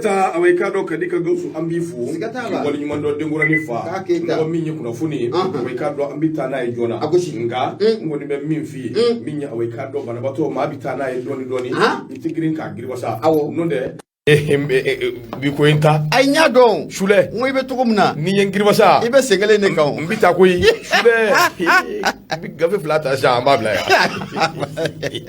Taa awa i k'a dɔn Kadi ka Gawusu, an b'i fo. Siga t'a la. K'i waleɲuman dɔn, denkɔrɔnin fa. K'a Keyita. Mɔgɔ min ye kunnafoni ye, awa i k'a dɔn an bɛ taa n'a ye joona. A gosi. Nka n kɔni bɛ min f'i ye, min ye awa i k'a dɔn banabaatɔ maa bɛ taa n'a ye dɔɔni dɔɔni. I tɛ girin k'a giriwasa. N'o tɛ bi ko in ta. Ayi, n y'a dɔn. Sulɛ. N ko i bɛ cogo min na. Ni ye n giriwasa. I bɛ sen kelen de kan o. N bɛ taa koyi Sulɛ, n bɛ gafe fila ta sisan, an b'a bila yan,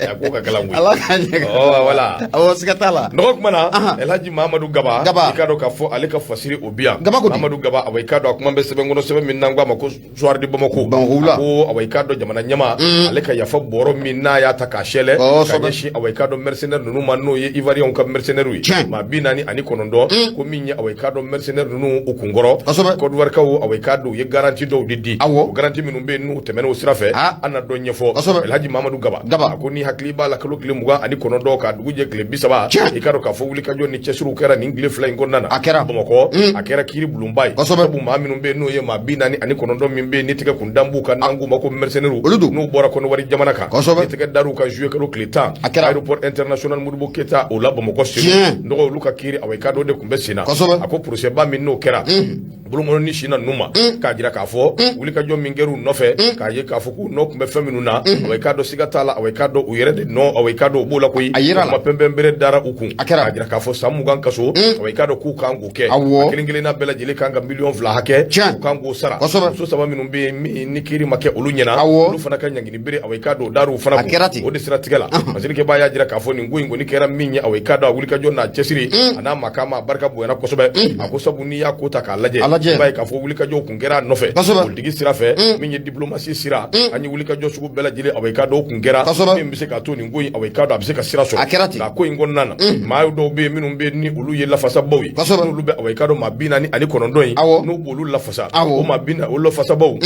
a ko ka kalan koyi. Ala k'a ɲɛ. Ɔ voilà. Awɔ, siga t'a la. Nɔgɔ kuma na, Elhaji Mahamadu Gaba. Gaba. I k'a dɔn k'a fɔ ale ka fasiri o bi yan. Gaba ko di? Mahamadu Gaba, awa i k'a dɔn a kuma bɛ sɛbɛn kɔnɔ, sɛbɛn min n'an ko a ma ko Soir de Bamako. Bamako wula. A ko awa i k'a dɔn jamana ɲɛmaa, ale ka yafa bɔrɔ min n'a y'a ta k'a sɛlɛ ka ɲɛsin awa i k'a dɔn mercenaire ninnu ma, n'o ye Ivoiriens ka mercenaires ye. Maa 49, ko min ye awa i k'a dɔn mercenaires ninnu u kunkɔrɔ. Côte d'Ivoire kaw, awa i k'a dɔn u ye garantie dɔw de di. O garantie minnu bɛ yen n'u tɛmɛn'o sira fɛ, an na dɔ ɲɛfɔ. Elhaji Mahamadu Gaba. Gaba. A ko ni hakili b'a la, kalo tile 29 ka dugu jɛ tile 30, i k'a dɔn k'a fɔ wulikajɔ ni cɛsiriw kɛra nin tile 2 in kɔnɔna na. A kɛra. Bamakɔ, a kɛra kiiri bulonba ye. Sabu maa minnu bɛ yen n'o ye maa 49 min bɛ yen ni tigɛ kun dan b'u kan, n'an k'u ma ko mercenaires. Olu don. N'u bɔra Kɔnɔwari jamana kan. Ni tigɛ dar'u kan juillet kalo tile 10. A kɛra. Aéroport international Modibo Keyita o la Bamakɔ Segu. Nɔgɔ olu ka kiiri, awa i k'a dɔn o de tun bɛ sen na. A ko procès ba min n'o kɛra. Bolokɔnɔ ni sinna ninnu ma k'a jira k'a fɔ wulikajɔ min kɛra u nɔfɛ, k'a ye k'a fɔ k'u nɔ tun bɛ fɛn minnu na, awa i k'a dɔn siga t'a la, awa i k'a dɔn u yɛrɛ de nɔ, awa i k'a dɔn u b'o la koyi. A yera la. Kuma pɛnpɛnbere dara u kun. A kɛra. K'a jira k'a fɔ san 20 kaso, awa i k'a dɔn k'u kan k'o kɛ. A kelen kelenna bɛɛ lajɛlen kan ka miliyɔn 2 hakɛ, u kan k'o sara. Muso saba minnu bɛ yen min ni kiiri ma kɛ olu ɲɛna, olu fana ka ɲangini bere, awa i k'a dɔn o dar'u fana A kɛra ten. O de siratigɛ la, masirikɛba y'a jira k'a fɔ nin ko in kɔni kɛra min ye, awa i k'a dɔn a wulikajɔ n'a cɛsiri a n'a makama, a barika bonyana kosɛbɛ. A ko sabu n'i y'a ko ta k'a lajɛ, A lajɛ. i b'a ye k'a fɔ wulikajɔw kun kɛra a nɔfɛ. Politiki sira fɛ, min ye diplomatie sira, an ye wulikajɔ sugu bɛɛ lajɛlen, awa i k'a dɔn o kun kɛra min bɛ se k'a to nin ko in, awa i k'a dɔn a bɛ se ka sira sɔrɔ. A kɛra ten. Nka ko in kɔnɔna na, maa dɔw bɛ yen minnu bɛ yen ni olu ye lafasabaw ye, n'olu bɛ awa i k'a dɔn maa 49 in, n'u b'olu lafasa, o maa bi na o lafasabaw,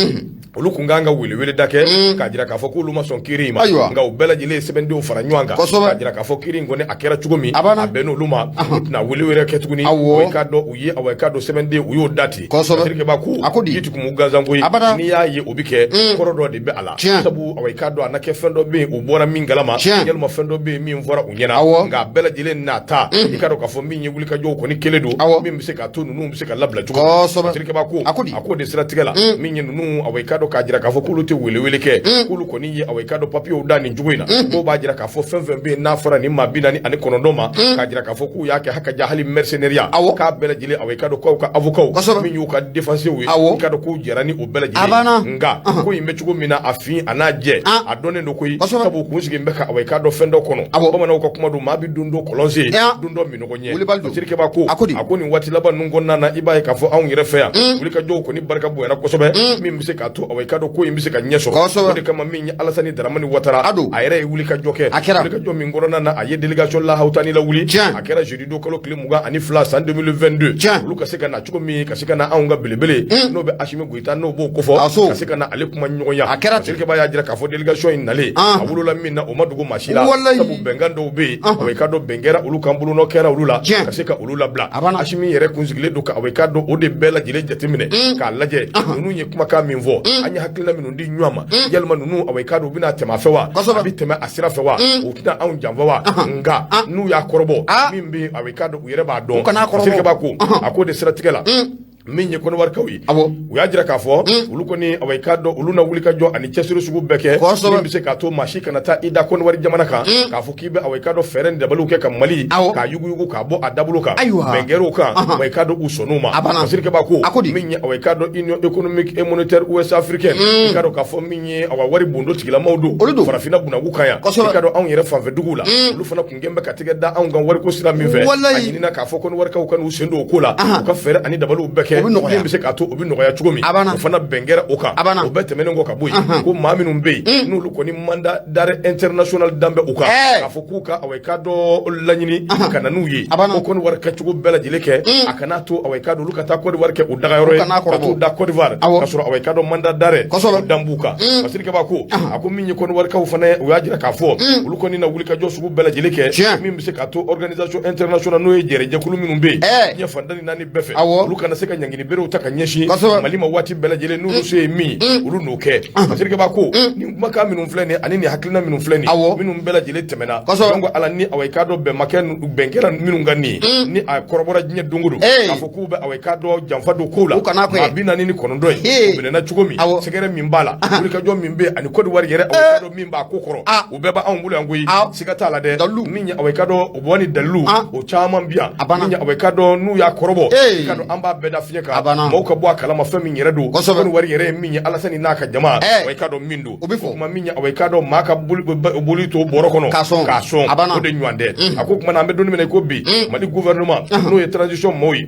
olu kun kan ka weleweleda kɛ k'a jira k'a fɔ k'olu ma sɔn kiiri in ma. Nka u bɛɛ lajɛlen ye sɛbɛndenw fara ɲɔgɔn kan k'a jira k'a fɔ kiiri in kɔni a kɛra cogo min, A banna. a bɛnn'olu ma, u tɛna wele wɛrɛ kɛ tuguni. Awa i k'a dɔn u ye awa i k'a dɔn sɛbɛnden u y'o dati. Masirikɛba ko A ko di? ji tɛ kumu gansan koyi. Abada. N'i y'a ye o bɛ kɛ, kɔrɔ dɔ de bɛ a la. Sabu awa i k'a dɔn a na kɛ fɛn dɔ bɛ yen u bɔra min kalama, yalima fɛn dɔ bɛ yen min fɔra u ɲɛna. Nka a bɛɛ lajɛlen n'a ta, i k'a dɔn k'a fɔ min ye wulikajɔw kɔni kelen don min bɛ se k'a to ninnu bɛ se ka labila cogo min. Masirikɛba ko A ko di? A k'o de siratigɛ la, min ye ninnu, awa i k'a dɔn k'a jira k'a fɔ k'olu tɛ welewele kɛ, k'olu kɔni ye awa i k'a dɔn papiyew da nin cogo in na, k'o b'a jira k'a fɔ fɛn fɛn bɛ yen n'a fɔra nin maa 49 ma, k'a jira k'a fɔ k'u y'a kɛ haka ja hali mercenaires, k'a bɛɛ lajɛlen, awa i k'a dɔn k'aw ka avocats min y'u ka défenseurw ye, i k'a dɔn k'u jɛra ni o bɛɛ lajɛlen. A banna. Nka ko in bɛ cogo min na, a fin a n'a jɛ, a dɔnnen don koyi. Sabu kun sigi bɛ ka awa i k'a dɔn fɛn dɔ kɔnɔ. Bamananw ka kuma don, maa bɛ don dɔ kɔlɔn sen, don dɔ minɔgɔ ɲɛ. Wulibali don. Masirikɛba ko A ko di? A ko nin waati laban ninnu kɔnɔna na, i b'a ye k'a fɔ anw yɛrɛ fɛ yan, wulikajɔw kɔni barika bonyana kosɛbɛ min bɛ se k'a to awa i k'a dɔn ko in bɛ se ka ɲɛ sɔrɔ. O de kama min ye Alasani Daramani Watara, A don. a yɛrɛ ye wulikajɔ kɛ. A kɛra. Wulikajɔ min kɔnɔna na, a ye délégation lahawutani lawuli. A kɛra jeudi don kalo tile 22 san 2022. Olu ka se ka na cogo min, ka se ka na anw ka belebele n'o bɛ Asimi Goyita, n'o b'o kofɔ, A so. ka se ka na ale kuma ɲɔgɔnya. A kɛra ten. Masirikɛba y'a jira k'a fɔ délégation in nalen, a wolola min na, o ma dogo maa si la. Sabu bɛnkan dɔw bɛ yen, awa i k'a dɔn bɛn kɛra olu kan, bolonɔ kɛra olu la ka se ka olu labila. A banna. Asimi yɛrɛ kun sigilen don ka awa i k'a dɔn o de bɛɛ lajɛlen jateminɛ k'a lajɛ ninnu ye kumakan min fɔ, an ye hakilina minnu di ɲɔgɔn ma, yalima ninnu, awa i k'a dɔn u bɛna tɛmɛ a fɛ wa, a bɛ tɛmɛ a sira fɛ wa, u tɛna anw janfa wa? Nka n'u y'a kɔrɔbɔ, min bɛ yen, awa i k'a dɔn u yɛrɛ b'a dɔn. U kan'a kɔrɔbɔ. Masirikɛba ko a k'o de siratigɛ la, min ye Kɔnɔwarikaw ye, u y'a jira k'a fɔ olu kɔni, awa i k'a dɔn olu na wulikajɔ ani cɛsiri sugu bɛɛ kɛ min bɛ se k'a to maa si kana taa i da Kɔnɔwari jamana kan k'a fɔ k'i bɛ awa i k'a dɔn fɛɛrɛ ni dabaliw kɛ ka Mali k'a yuguyugu k'a bɔ a dabolo kan. Bɛn kɛr'o kan, awa i k'a dɔn u sɔnn'o ma. A banna. Masirikɛba ko A ko di? min ye awa i k'a dɔn Union économique et monétaire ouest africaine, i k'a dɔn k'a fɔ min ye awa wari bondo tigilamaw don, Olu don. farafinna bunakun kan yan, i k'a dɔn anw yɛrɛ fanfɛ duguw la, olu fana kun kɛn bɛ ka tɛgɛ da anw kan wariko sira min fɛ. A ɲinina k'a fɔ Kɔnɔwarikaw ka n'u sen don o ko la, u ka fɛɛrɛ ani dabaliw bɛɛ kɛ O bɛ nɔgɔya. min bɛ se k'a to o bɛ nɔgɔya cogo min. A banna. O fana bɛn kɛra o kan. A banna. O bɛɛ tɛmɛnen kɔ ka bɔ yen, ko maa minnu bɛ yen n'olu kɔni mandat d'arrêt international dan bɛ u kan, k'a fɔ k'u ka awa i k'a dɔn laɲini ka na n'u ye, A banna. ko Kɔnɔwari kɛcogo bɛɛ lajɛlen kɛ, a kana to awa i k'a dɔn olu ka taa Côte d'Ivoire kɛ u dagayɔrɔ ye, U kan'a ka kɔrɔbɔ. t'u da Côte d'Ivoire ka sɔrɔ awa i k'a dɔn mandat d'arrêt o dan b'u kan. Masirikɛba ko a ko min ye Kɔnɔwarikaw fana ye, u y'a jira k'a fɔ olu kɔni na wulikajɔ sugu bɛɛ lajɛlen kɛ min bɛ se k'a to organisation internationale, n'o ye jɛrɛjɛkulu minnu bɛ yen diɲɛ fan tan ni naani bɛɛ fɛ, olu kana se ka ɲangini. ɲangini berew ta ka ɲɛsin Mali ma waati bɛɛ lajɛlen, n'olu se ye min ye, olu n'o kɛ. Fasirikɛba ko nin kumakan minnu filɛ nin ani nin hakilina minnu filɛ nin, minnu bɛɛ lajɛlen tɛmɛna, donc ala ni awa i k'a dɔn bɛn ma kɛ, bɛn kɛra minnu kan nin ye, ni a kɔrɔbɔra diɲɛ don o don k'a fɔ k'u bɛ awa i k'a dɔn janfa don kow la, maa 49 in u minɛna cogo min, sɛgɛrɛ min b'a la, wulikajɔ min bɛ ani Côte d'Ivoire yɛrɛ, awa i k'a dɔn min b'a ko kɔrɔ, u bɛɛ b'anw bolo yan koyi, siga t'a la dɛ. Min ye awa i k'a dɔn o bɔ ni dalilu o caman bi yan, min ye awa i k'a dɔn n'u y'a kɔrɔbɔ, i k'a dɔn an b'a bɛɛ da fiɲɛ kan, maaw ka bɔ a kalama fɛn min yɛrɛ don. Côte d'Ivoire yɛrɛ ye min ye, Alasani n'a ka jama, awa i k'a dɔn min don, o bɛ fɔ kuma min ye, awa i k'a dɔn maa ka boli to bɔrɔ kɔnɔ k'a sɔn, o de ɲɔgɔn tɛ. A ko kuma na, an bɛ don min na i ko bi, Mali gouvernement, n'o ye transition maaw ye,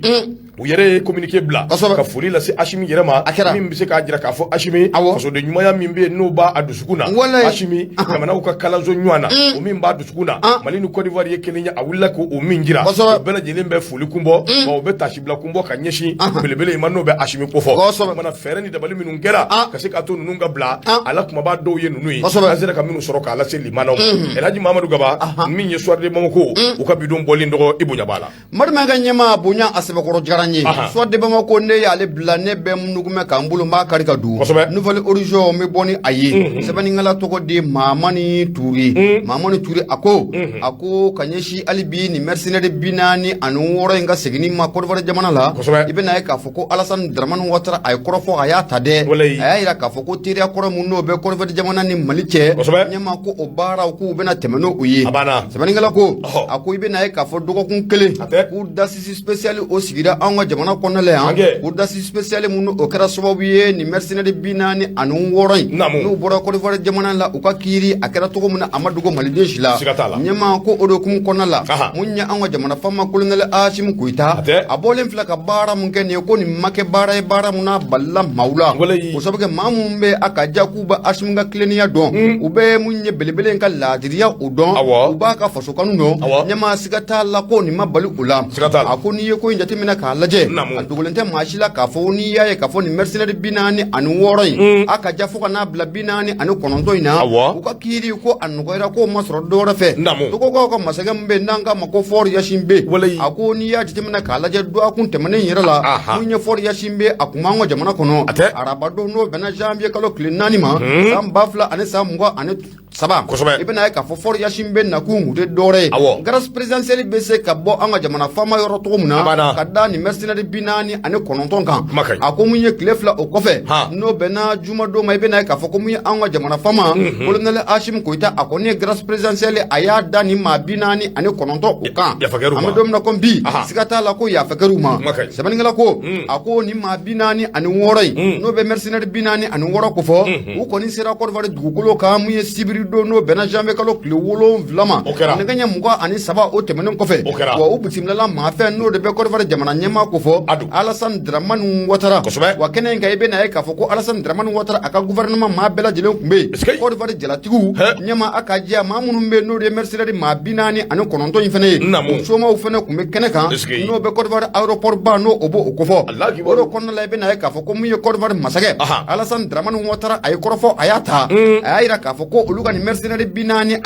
u yɛrɛ ye communiqué bila ka foli lase Asimi yɛrɛ ma, min bɛ se k'a jira k'a fɔ Asimi fasoden ɲumanya min bɛ yen n'o b'a dusukun na, Asimi jamanaw ka kalanso ɲɔgɔn na, o min b'a dusukun na, Mali ni Côte d'Ivoire ye kelen ye, a wulila k'o min jira, o bɛɛ lajɛlen bɛ foli kun bɔ, wa o bɛ tasibila kun bɔ ka ɲɛsin belebele in ma, n'o bɛ Asimi kofɔ. O kumana fɛɛrɛ ni dabali minnu kɛra ka se k'a to ninnu ka bila a la, kumaba dɔw ye ninnu ye, an sera ka minnu sɔrɔ k'a lase limanaw ma. Elhaji Mamadu Gaba, min ye Soir de Bamako, u ka bidon bɔlen dɔgɔ, i bonya b'a la. Marimɛ ka ɲɛmaa bonya a sɛbɛkɔrɔ diyara n ye. Soir de Bamako, ne y'ale bila, ne bɛ nugumɛ k'an bolo n b'a kari ka dun. Nouvel Horizon n bɛ bɔ ni a ye. Sɛbɛnnikɛla tɔgɔ de Mamani Ture. Mamani Ture a ko, a ko ka ɲɛsin hali bi nin mercenaire 46 in ka seginni ma Côte d'Ivoire jamana la, i bɛna ye k'a fɔ ko Alassane Dramane Ouattara a ye kɔrɔfɔ, a y'a ta dɛ. A y'a jira k'a fɔ ko teriya kɔrɔ min n'o bɛ Côte d'Ivoire jamana ni Mali cɛ, ɲɛmaa ko o baaraw k'u bɛna tɛmɛ n'o ye. Sɛbɛnnikɛla ko, a ko i bɛna ye k'a fɔ dɔgɔkun kelen, cour d'assises spéciale o sigira anw ka jamana kɔnɔna la yan. Cour d'assises spéciale mun o kɛra sababu ye nin mercenaire 46 in n'u bɔra Côte d'Ivoire jamana la, u ka kiiri a kɛra cogo min na, a ma dogo maliden si la. Ɲɛmaa ko o de hukumu kɔnɔna la, mun ye anw ka jamana faama colonel Asimi Goyita, a bɔlen filɛ ka baara mun kɛ nin ye, ko nin ma kɛ baara ye baara mun n'a balila maaw la, o sabu kɛ maa minnu bɛ a ka ja k'u bɛ Asimi ka tilennenya dɔn, u bɛ mun ye belebele in ka laadiriya o dɔn, u b'a ka faso kanu dɔn, ɲɛmaa siga t'a la ko nin ma bali u la. A ko n'i ye ko in jateminɛ k'a lajɛ, a dogolen tɛ maa si la k'a fɔ n'i y'a ye k'a fɔ nin mercenaire 46 in, a ka ja fo ka n'a bila 49 in na, u ka kiiri ko a nɔgɔyara, k'o ma sɔrɔ dɔwɛrɛ fɛ. Togokaw ka masakɛ min bɛ n'an k'a ma ko Faure Gnassingbé, a ko n'i y'a jateminɛ k'a lajɛ dɔgɔkun tɛmɛnen yɛrɛ la, mun ye Faure Gnassingbé, a kun b'an ka jamana kɔnɔ arabadon n'o bɛnna janvier kalo tile 4 ma, san 2023, i bɛna ye k'a fɔ Faure Gnassingbé nakun kun tɛ dɔwɛrɛ ye, grâce présidentielle bɛ se ka bɔ an ka jamana faama yɔrɔ cogo min na ka da nin mercenaire 49 kan. A ko mun ye tile 2 o kɔfɛ, n'o bɛnna jumadon ma, i bɛna ye k'a fɔ ko mun ye an ka jamana faama colonel Asimi Goyita, a kɔni ye grâce présidentielle a y'a da nin maa 49 o kan. An bɛ don min na komi bi, siga t'a la ko yafa kɛr'u ma. Sɛbɛnnikɛla ko, a ko nin maa 46 in, n'o bɛ mercenaire 46 kofɔ, u kɔni sera Côte d'Ivoire dugukolo kan mun ye sibiri don n'o bɛnna janvier kalo tile 7 ma, nɛgɛ ɲɛ 23 o tɛmɛnen kɔfɛ. Wa u bisimilala maa fɛ n'o de bɛ Côte d'Ivoire jamana ɲɛmaa kofɔ, Alassane Dramane Ouattara. Wa kɛnɛ in kan, i bɛna ye k'a fɔ ko Alassane Dramane Ouattara a ka gouvernement maa bɛɛ lajɛlen tun bɛ yen, Côte d'Ivoire jalatigiw ɲɛmaa a ka jɛ maa minnu bɛ yen n'o de ye mercenaire maa 49 in fana ye, u somaw fana tun bɛ kɛnɛ kan, n'o bɛ Côte d'Ivoire aéroport ba n'o o b'o kofɔ. O de kɔnɔna la, i bɛna ye k'a fɔ ko mun ye Côte d'Ivoire masakɛ Alassane Dramane Ouattara, a ye kɔrɔfɔ, a y'a ta, a y'a jira k'a fɔ ko olu ka nin mercenaire 46 in,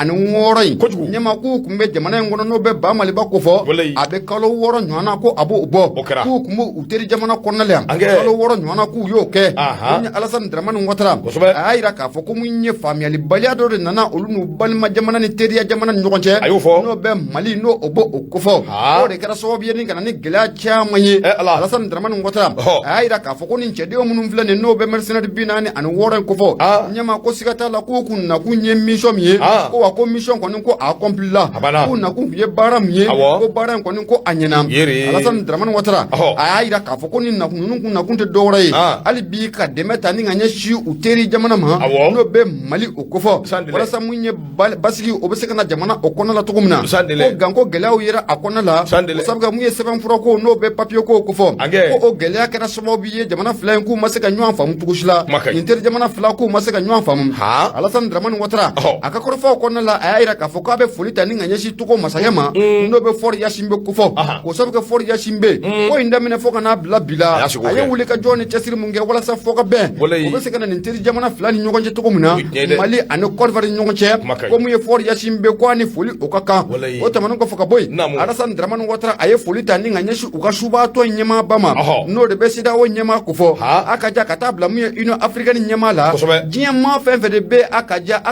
ɲɛmaa k'u tun bɛ jamana in kɔnɔ n'o bɛ ba Maliba kofɔ, a bɛ kalo 6 ɲɔgɔn na ko a b'o bɔ, k'u tun b'u teri jamana kɔnɔna la yan kalo 6 ɲɔgɔn na, k'u y'o kɛ. Mun ye Alassane Dramane Ouattara, a y'a jira k'a fɔ ko mun ye faamuyalibaliya dɔ de nana olu n'u balima jamana ni teriya jamana ni ɲɔgɔn cɛ, n'o bɛ Mali n'o o b'o kofɔ, o de kɛra sababu ye ni ka na ni gɛlɛya caman ye. Alassane Dramane Ouattara a y'a jira k'a fɔ ko nin cɛdenw minnu filɛ nin n'o bɛ mercenaire 46 in kofɔ, ɲɛmaa ko siga t'a la k'u kun nakun ye mission min ye, ko wa ko mission kɔni ko a accompli la, k'u nakun kun ye baara min ye, ko baara in kɔni ko a ɲɛna. Alassane Dramane Ouattara a y'a jira k'a fɔ ko nin nakun ninnu kun nakun tɛ dɔwɛrɛ ye, hali bi ka dɛmɛ ta ni ka ɲɛsin u teri jamana ma n'o bɛ Mali o kofɔ, walasa mun ye basigi o bɛ se ka na jamana o kɔnɔ la cogo min na, ko ganko gɛlɛyaw yera a kɔnɔ la, o sabu kɛ mun ye sɛbɛnfura ko n'o bɛ papiye ko kofɔ, ko o gɛlɛya kɛra sababu ye jamana fila in k'u ma se ka ɲɔgɔn faamu cogo si la, nin teri jamana fila k'u ma se ka ɲɔgɔn faamu. Alassane Dramane Ouattara Watara, a ka kɔrɔfɔw kɔnɔna la, a y'a jira k'a fɔ k'a bɛ foli ta ni ka ɲɛsin Togo masakɛ ma, n'o bɛ Faure Gnassingbé kofɔ, k'o sabu kɛ Faure Gnassingbé ko in daminɛ fo ka n'a bila bi la, a ye wuli ka jɔ ni cɛsiri mun kɛ walasa fɔ ka bɛn o bɛ se ka na nin teri jamana fila ni ɲɔgɔn cɛ cogo min na, Mali ani Côte d'Ivoire ni ɲɔgɔn cɛ. Ko mun ye Faure Gnassingbé, ko a ni foli o ka kan. O tɛmɛnen kɔfɛ ka bɔ yen, Alassane Dramane Ouattara, a ye foli ta ni ka ɲɛsin u ka subatɔn ɲɛmaaba ma, n'o de bɛ CEDEAO ɲɛmaa kofɔ, a ka ja ka taa bila mun ye Union africaine ɲɛmaa la. Diɲɛ maa fɛn fɛn de bɛ a ka ja,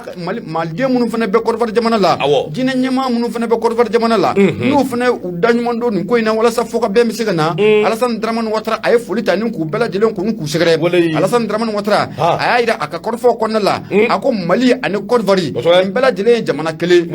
maliden minnu fana bɛ Côte d'Ivoire jamana la, diinɛ ɲɛmaa minnu fana bɛ Côte d'Ivoire jamana la, n'u fana u da ɲuman don nin ko in na walasa fɔ ka bɛn bɛ se ka na, Alassane Dramane Ouattara, a ye foli ta ni k'u bɛɛ lajɛlen k'u k'u sɛgɛrɛ. Alassane Dramane Ouattara, a y'a jira a ka kɔrɔfɔw kɔnɔna la, a ko Mali ani Côte d'Ivoire, nin bɛɛ lajɛlen ye jamana kelen.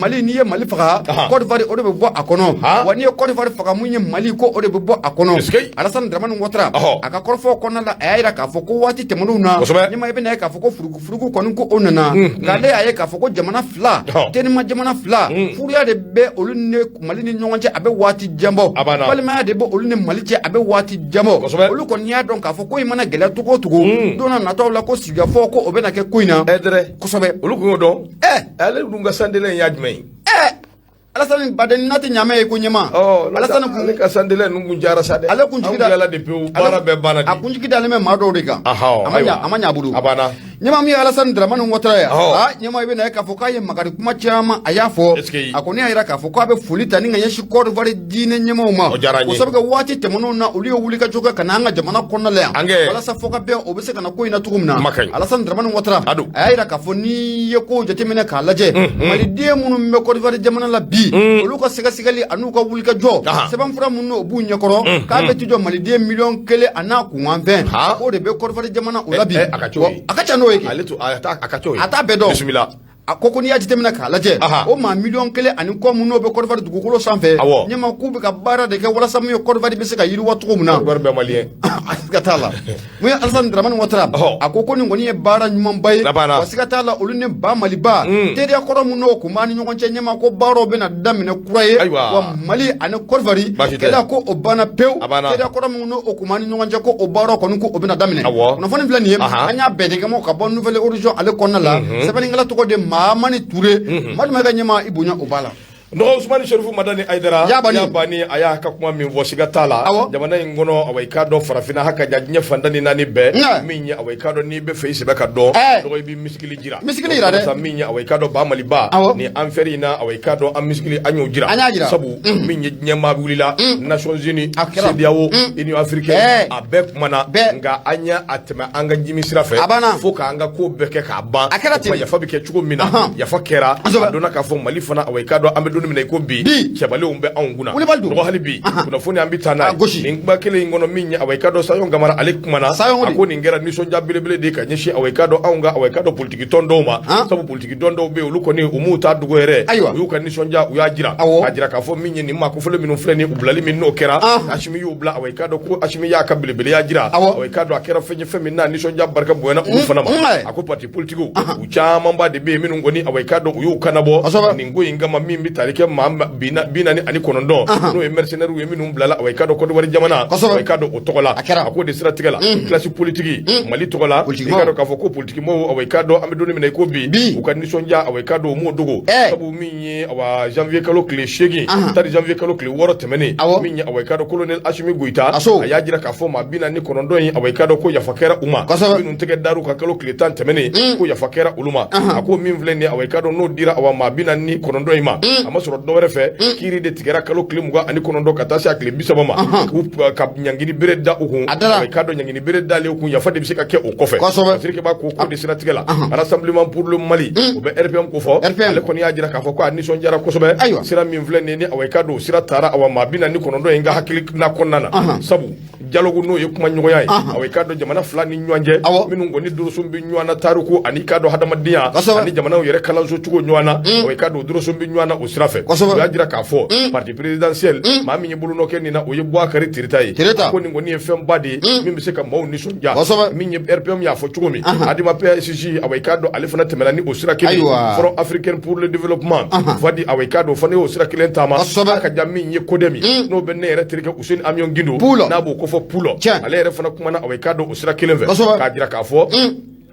Mali, n'i ye Mali faga, Côte d'Ivoire o de bɛ bɔ a kɔnɔ, wa n'i ye Côte d'Ivoire faga, mun ye Mali, ko o de bɛ bɔ a kɔnɔ. Alassane Dramane Ouattara, a ka kɔrɔfɔw kɔnɔna la, a y'a jira k'a fɔ ko waati tɛmɛnenw na, ɲɛmaa, i bɛna ye k'a fɔ ko furugufurugu kɔni ko o nana, nka ale y'a ye k'a fɔ ko jamana fila, terima jamana fila, furuya de bɛ olu ni Mali ni ɲɔgɔn cɛ, a bɛ waati jan bɔ, balimaya de bɛ olu ni Mali cɛ, a bɛ waati jan bɔ. Olu kɔni y'a dɔn k'a fɔ ko in mana gɛlɛya cogo o cogo, don na nataw la, ko sigikafɔ ko o bɛna kɛ ko in na. Kosɛbɛ. Olu kun y'o dɔn. Ale dun ka sans délai in y'a jumɛn ye? Alassane baden n'a tɛ ɲamɛ ye ko ɲɛma. Alassane kun ale ka sans délai ninnu kun jara sa dɛ. Ale kuntigi da de pewu, baara bɛɛ banna. A kuntigi dalen bɛ maa dɔw de kan. A ma ɲa a bolo. A banna. Ɲɛma, min ye Alassane Dramane Ouattara ye, aa ɲɛma, i bɛna ye k'a fɔ k'a ye makari kuma caman a y'a fɔ. A kɔni y'a jira k'a fɔ k'a bɛ foli ta ni ka ɲɛsin Côte d'Ivoire diinɛ ɲɛmaaw ma, o sabu kɛ waati tɛmɛnenw na, olu ye wulikajɔ kɛ ka na an ka jamana kɔnɔna la yan walasa fɔ ka bɛn o bɛ se ka na ko in na cogo min na. Alassane Dramane Ouattara, a y'a jira k'a fɔ n'i ye kow jateminɛ k'a lajɛ, maliden minnu bɛ Côte d'Ivoire jamana la bi, olu ka sɛgɛsɛgɛli an'u ka wulikajɔ, sɛbɛnfura minnu o b'u ɲɛkɔrɔ, k'a bɛ t'i jɔ maliden miliyɔn 1 a n'a kunkanfɛn, k'o de bɛ Côte d'Ivoire jamana o la bi. A ka ca n'o ye. A t'a bɛɛ dɔn. Bisimila. A ko n'i y'a jateminɛ k'a lajɛ, o maa miliyɔn 1 ani kɔ minnu bɛ Côte d'Ivoire dugukolo sanfɛ, ɲɛma, k'u bɛ ka baara de kɛ walasa mun ye Côte d'Ivoire bɛ se ka yiriwa cogo min na. Malien. Siga t'a la. Mun ye Alassane Dramane Ouattara, a ko ko nin kɔni ye baara ɲumanba ye, wa siga t'a la, olu ni ba Maliba teriya kɔrɔ min n'o kun b'a ni ɲɔgɔn cɛ, ɲɛma, ko baaraw bɛna daminɛ kura ye, wa Mali ani Côte d'Ivoire kɛlɛ ko o banna pewu, teriya kɔrɔ min n'o kun b'a ni ɲɔgɔn cɛ, ko o baaraw kɔni ko o bɛna daminɛ. Kunnafoni filɛ nin ye, an y'a bɛɛ de ka bɔ Nouvel Horizon ale kɔnɔna la. Sɛbɛnnikɛla tɔgɔ de Mahamani Ture. Madu ka ɲɛma, i bonya o b'a la. Dɔgɔ Usumani Serifu Madani Ayidara Yabani. Yabani, a y'a ka kuma min fɔ, siga t'a la. Jamana in kɔnɔ, awa, i k'a dɔn farafinna ha ka ja diɲɛ fan tan ni naani bɛɛ, min ye, awa, i k'a dɔn n'i bɛ fɛ i sɛbɛ ka dɔn, dɔgɔ, i b'i misikili jira. Misikili jira dɛ. Min ye, awa, i k'a dɔn ba Maliba ni an fɛri in na, awa, i k'a dɔn an misikili, an y'o jira. An y'a jira. Sabu min ye diɲɛ maa wulila, Nations Unies, CEDEAO, Union africaine, a bɛɛ kumana, nka an y'a tɛmɛ an ka jimi sira fɛ. A banna. Fo k'an ka ko bɛɛ kɛ k'a ban. A kɛra ten. Yafa bɛ kɛ cogo min na, yafa kɛra. A donna k'a fɔ Mali fana, awa, i k'a dɔn an bɛ don min na i ko bi, cɛbalenw bɛ anw kunna. Wulibali don. Dɔgɔ, hali bi kunnafoni an bɛ taa n'a ye nin kuma kelen in kɔnɔ. Min ye, awa, i k'a dɔn Sayɔn Kamara, ale kumana, a ko nin kɛra nisɔndiya belebele de ye ka ɲɛsin, awa, i k'a dɔn anw ka, awa, i k'a dɔn politiki tɔn dɔw ma. Sabu politiki tɔn dɔw bɛ yen, olu kɔni u m'u ta dogo yɛrɛ. U y'u ka nisɔndiya, u y'a jira k'a jira k'a fɔ min ye nin maa kofɔlen minnu filɛ nin, u bilali min n'o kɛra, Asimi y'u bila, awa, i k'a dɔn ko Asimi y'a ka belebeleya jira. Awa, i k'a dɔn a kɛra fɛn ye, fɛn min n'a nisɔndiya barika bonyana olu fana ma. A ko parti politikiw, u camanba de bɛ yen minnu kɔni, awa, i k'a dɔn u y'u kannabɔ nin ko in kama, min bɛ tali kɛ maa 49 n'o ye mercenaires ye minnu bilala, awa, i k'a dɔn Côte d'Ivoire jamana, awa, i k'a dɔn o tɔgɔ la. A k'o de siratigɛ la, classe politique Mali tɔgɔ la, i k'a dɔn k'a fɔ ko politique mɔgɔw, awa, i k'a dɔn an bɛ don min na i ko bi, u ka nisɔndiya, awa, i k'a dɔn u m'o dogo. Sabu min ye, awa, janvier kalo tile 8 tari janvier kalo tile 6 tɛmɛnen, min ye, awa, i k'a dɔn colonel Asimi Goyita, a y'a jira k'a fɔ maa 49 in, awa, i k'a dɔn ko yafa kɛra u ma, minnu tɛgɛ dar'u kan kalo tile 10 tɛmɛnen, ko yafa kɛra olu ma. A ko min filɛ nin ye, awa, i k'a dɔn n'o dira, awa, maa 49 in ma, a ma sɔrɔ dɔwɛrɛ fɛ, kiiri de tigɛra kalo tile 29 ka taa se a tile 30 ma, k'u ka ɲangini bere da u kun. Awa, i k'a dɔn ɲangini bere dalen u kun, yafa de bɛ se ka kɛ o kɔfɛ. Sirikeba ko k'o de siratigɛ la, Rassemblement pour le Mali, o bɛ RPM ko fɔ, ale kɔni y'a jira k'a fɔ ko a nisɔndiyara kosɛbɛ sira min filɛ nin ye, ni, awa, i k'a dɔn o sira taara, awa, maa 49 in ka hakilina kɔnɔna na. Sabu dialogue, n'o ye kuma ɲɔgɔnya ye, awa, i k'a dɔn jamana fila ni ɲɔgɔn cɛ, minnu kɔni doroso bɛ ɲɔgɔn na tariku ani i k'a dɔn hadamadenya ani jamanaw yɛrɛ kalanso cogo ɲɔgɔn na, awa, i k'a dɔn doroso bɛ ɲɔgɔn na o sira fɛ. O y'a jira k'a fɔ parti présidentiel, maa min ye bolonɔ kɛ nin na, o ye Boubacar Tereta ye. Ko nin kɔni ye fɛnba de ye min bɛ se ka maaw nisɔndiya. Min ye RPM y'a fɔ cogo min, Adema PASJ, awa, i k'a dɔn ale fana tɛmɛna ni o sira kelen. Front africain pour le développement, FADI, awa, i k'a dɔn o fana y'o sira kelen taama. A ka ja min ye CODEM, n'o bɛ ne yɛrɛ terikɛ Useni Amiɔn Gindo, n'a b'o kofɔ Pulo, ale yɛrɛ fana kumana, awa, i k'a dɔn o sira kelen fɛ, k'a jira k'a fɔ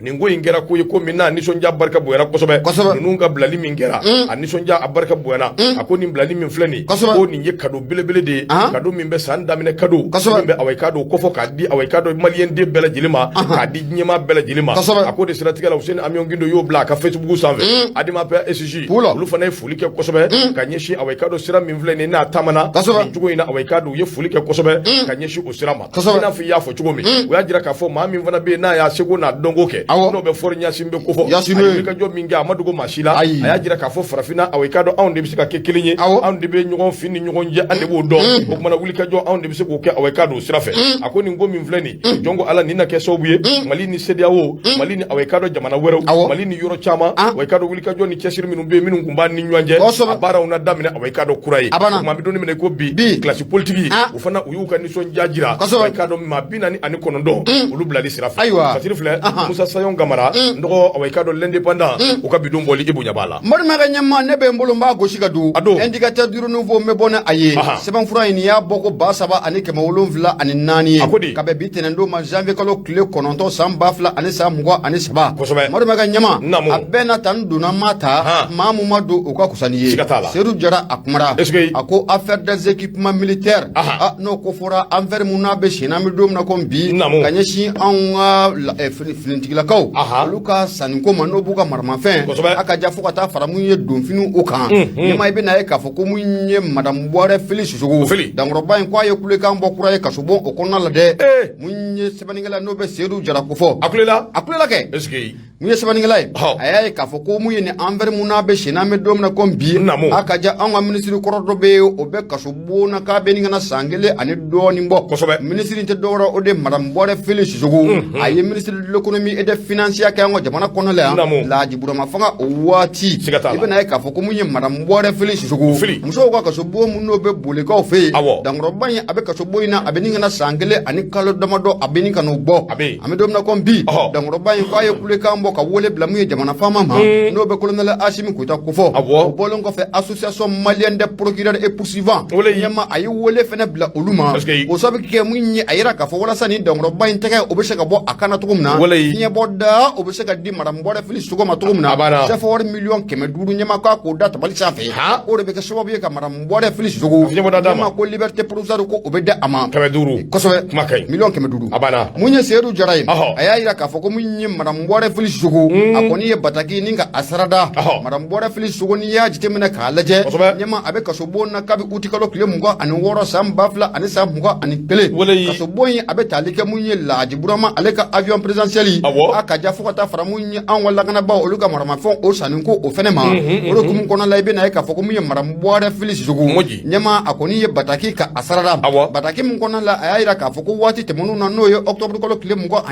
Nin ko in kɛra ko ye ko min n'a nisɔndiya barika bonyana kosɛbɛ. Ninnu ka bilali min kɛra, a nisɔndiya a barika bonyana. A ko nin bilali min filɛ nin, ko nin ye cadeau belebele de ye, cadeau min bɛ san daminɛ cadeau min bɛ, awa i k'a dɔn kofɔ k'a di, awa i k'a dɔn maliyɛn den bɛɛ lajɛlen ma, k'a di diɲɛmaa bɛɛ lajɛlen ma. A ko de siratigɛ la, Useni Amiɔn Gindo y'o bila a ka Facebook sanfɛ. Adema PSG, olu fana ye foli kɛ kosɛbɛ ka ɲɛsin, awa i k'a dɔn sira min filɛ nin n'a taamana nin cogo in na, awa i k'a dɔn u ye foli kɛ kosɛbɛ ka ɲɛsin o sira ma. I n'a fɔ i y'a fɔ cogo min, u y'a jira k'a fɔ maa min fana bɛ yen n'a y'a seko n'a dɔnko kɛ, n'o bɛ Faure Gnassingbé kofɔ, a ye wulikajɔ min kɛ, a ma dogo maa si la. A y'a jira k'a fɔ farafinna, awa i k'a dɔn anw de bɛ se ka kɛ kelen ye, anw de bɛ ɲɔgɔn fin ni ɲɔgɔn jɛ, an de b'o dɔn. O kumana wulikajɔ anw de bɛ se k'o kɛ, awa i k'a dɔn o sira fɛ. A ko nin ko min filɛ nin, jɔn ko Ala, nin na kɛ sababu ye Mali ni CEDEAO, Mali ni, awa i k'a dɔn jamana wɛrɛw, Mali ni yɔrɔ caman, awa i k'a dɔn wulikajɔ ni cɛsiri minnu bɛ yen, minnu tun b'an ni ɲɔgɔn cɛ, a baaraw na daminɛ, awa i k'a dɔn kura ye. O tuma an bɛ don min na i ko bi, classe politique o fana, u y'u ka nisɔndiya jira, i k'a dɔn maa 49 olu bilali sira fɛ. Ayiwa. Fasiri filɛ, Musa Sayon Kamara n dɔgɔ, awa i k'a dɔn L'Indépendant, u ka bidon bɔli, i bonya b'a la. Morimakɛ ɲɛma, ne bɛ n bolo n b'a gosi ka don. A don. Indicateur du Renouveau, n bɛ bɔ ni a ye. Sɛbɛnfura in, nin y'a bɔ ko 3704 ye. A ko di? Ka bɛn bi tɛnɛndon ma, janvier kalo tile 9 san 2023. Morimakɛ ɲɛma, a bɛɛ na ta, n donna ma ta, maa mun ma don, o ka kusa ni ye. Siga t'a la. Seydou Jara, a kumara. Est-ce que A ko affaire des équipements militaires, ah, n'o ko fɔra affaire mun n'a bɛ sen na, an bɛ don min na komi bi, ka ɲɛsin anw ka finitigilakaw, olu ka sanniko ma, n'o b'u ka maramafɛn, a ka ja fo ka taa fara mun ye donfiniw o kan. Ɲɛma, i bɛna ye k'a fɔ ko mun ye madame Buwarɛ Fili Sisoko, dankɔrɔba in, ko a ye kulekan bɔ kura ye kasobon o kɔnɔna la dɛ. Mun ye sɛbɛnnikɛla n'o bɛ Seydou Jara ko fɔ. A kulela. A kulela kɛ. Est-ce que Mun ye sɛbɛnnikɛla ye, a y'a ye k'a fɔ ko mun ye nin affaire mun n'a bɛ sen na, an bɛ don min na komi bi, a ka ja anw ka minisiri kɔrɔ dɔ bɛ yen, o bɛ kasobon na k'a bɛ nin ka na san kelen ani dɔɔnin bɔ. Minisiri tɛ dɔwɛrɛ, o de madame Buwarɛ Fili Sisoko. A ye ministre de l'économie et des finances kɛ an ka jamana kɔnɔ la yan, Laji Burama fanga o waati. I bɛna ye k'a fɔ ko mun ye madame Buwarɛ Fili Sisoko, musow ka kasobon mun n'o bɛ Bolikaw fɛ yen, dankɔrɔba in, a bɛ kasobon in na, a bɛ nin ka na san kelen ani kalo damadɔ, a bɛ nin ka n'o bɔ. An bɛ don min na komi bi, dankɔrɔba in ko a ye kulekan bɔ ka wele bila mun ye jamana faama ma, n'o bɛ colonel Asimi Goyita kofɔ. O bɔlen kɔfɛ, association malienne des procureurs et poursuivants ɲɛma, a ye wele fɛnɛ bila olu ma. O sababu kɛ mun ye, a yira k'a fɔ walasa nin dankɔrɔba in tɛgɛ, o bɛ se ka bɔ a kan na cogo min na, fiɲɛbɔ da o bɛ se ka di madame Buwarɛ Fili Sisoko ma cogo min na, CFA wari 500 miliyɔn ɲɛma, k'a k'o da tabali sanfɛ, o de bɛ kɛ sababu ye ka madame Buwarɛ Fili Sisoko, ɲɛma, ko liberté provisoire, ko o bɛ di a ma. 500. Kosɛbɛ. Kuma ka ɲi. 500 miliyɔn. A banna. Mun ye Seydou Jara ye, a y'a yira k'a fɔ ko mun ye madame Buwarɛ Fili Sisoko, a kɔni ye bataki ni ka a sarada. Madame Buwarɛ Fili Sisoko, n'i y'a jateminɛ k'a lajɛ, ɲɛma, a bɛ kasobon na kabi utikalo tile 26 san 2021. Kasobon in, a bɛ tali kɛ mun ye Laji Burama ale ka avion présidentiel, a ka ja fo ka taa fara mun ye anw ka lakanabaaw, olu ka maramafɛnw o sanni ko o fɛnɛ ma. O de hukumu kɔnɔna la, i bɛna ye k'a fɔ ko mun ye madame Buwarɛ Fili Sisoko, ɲɛma, a kɔni ye bataki ka a sarada. Bataki min kɔnɔna la, a y'a yira k'a fɔ ko waati tɛmɛnenw na, n'o ye octobre kalo tile 21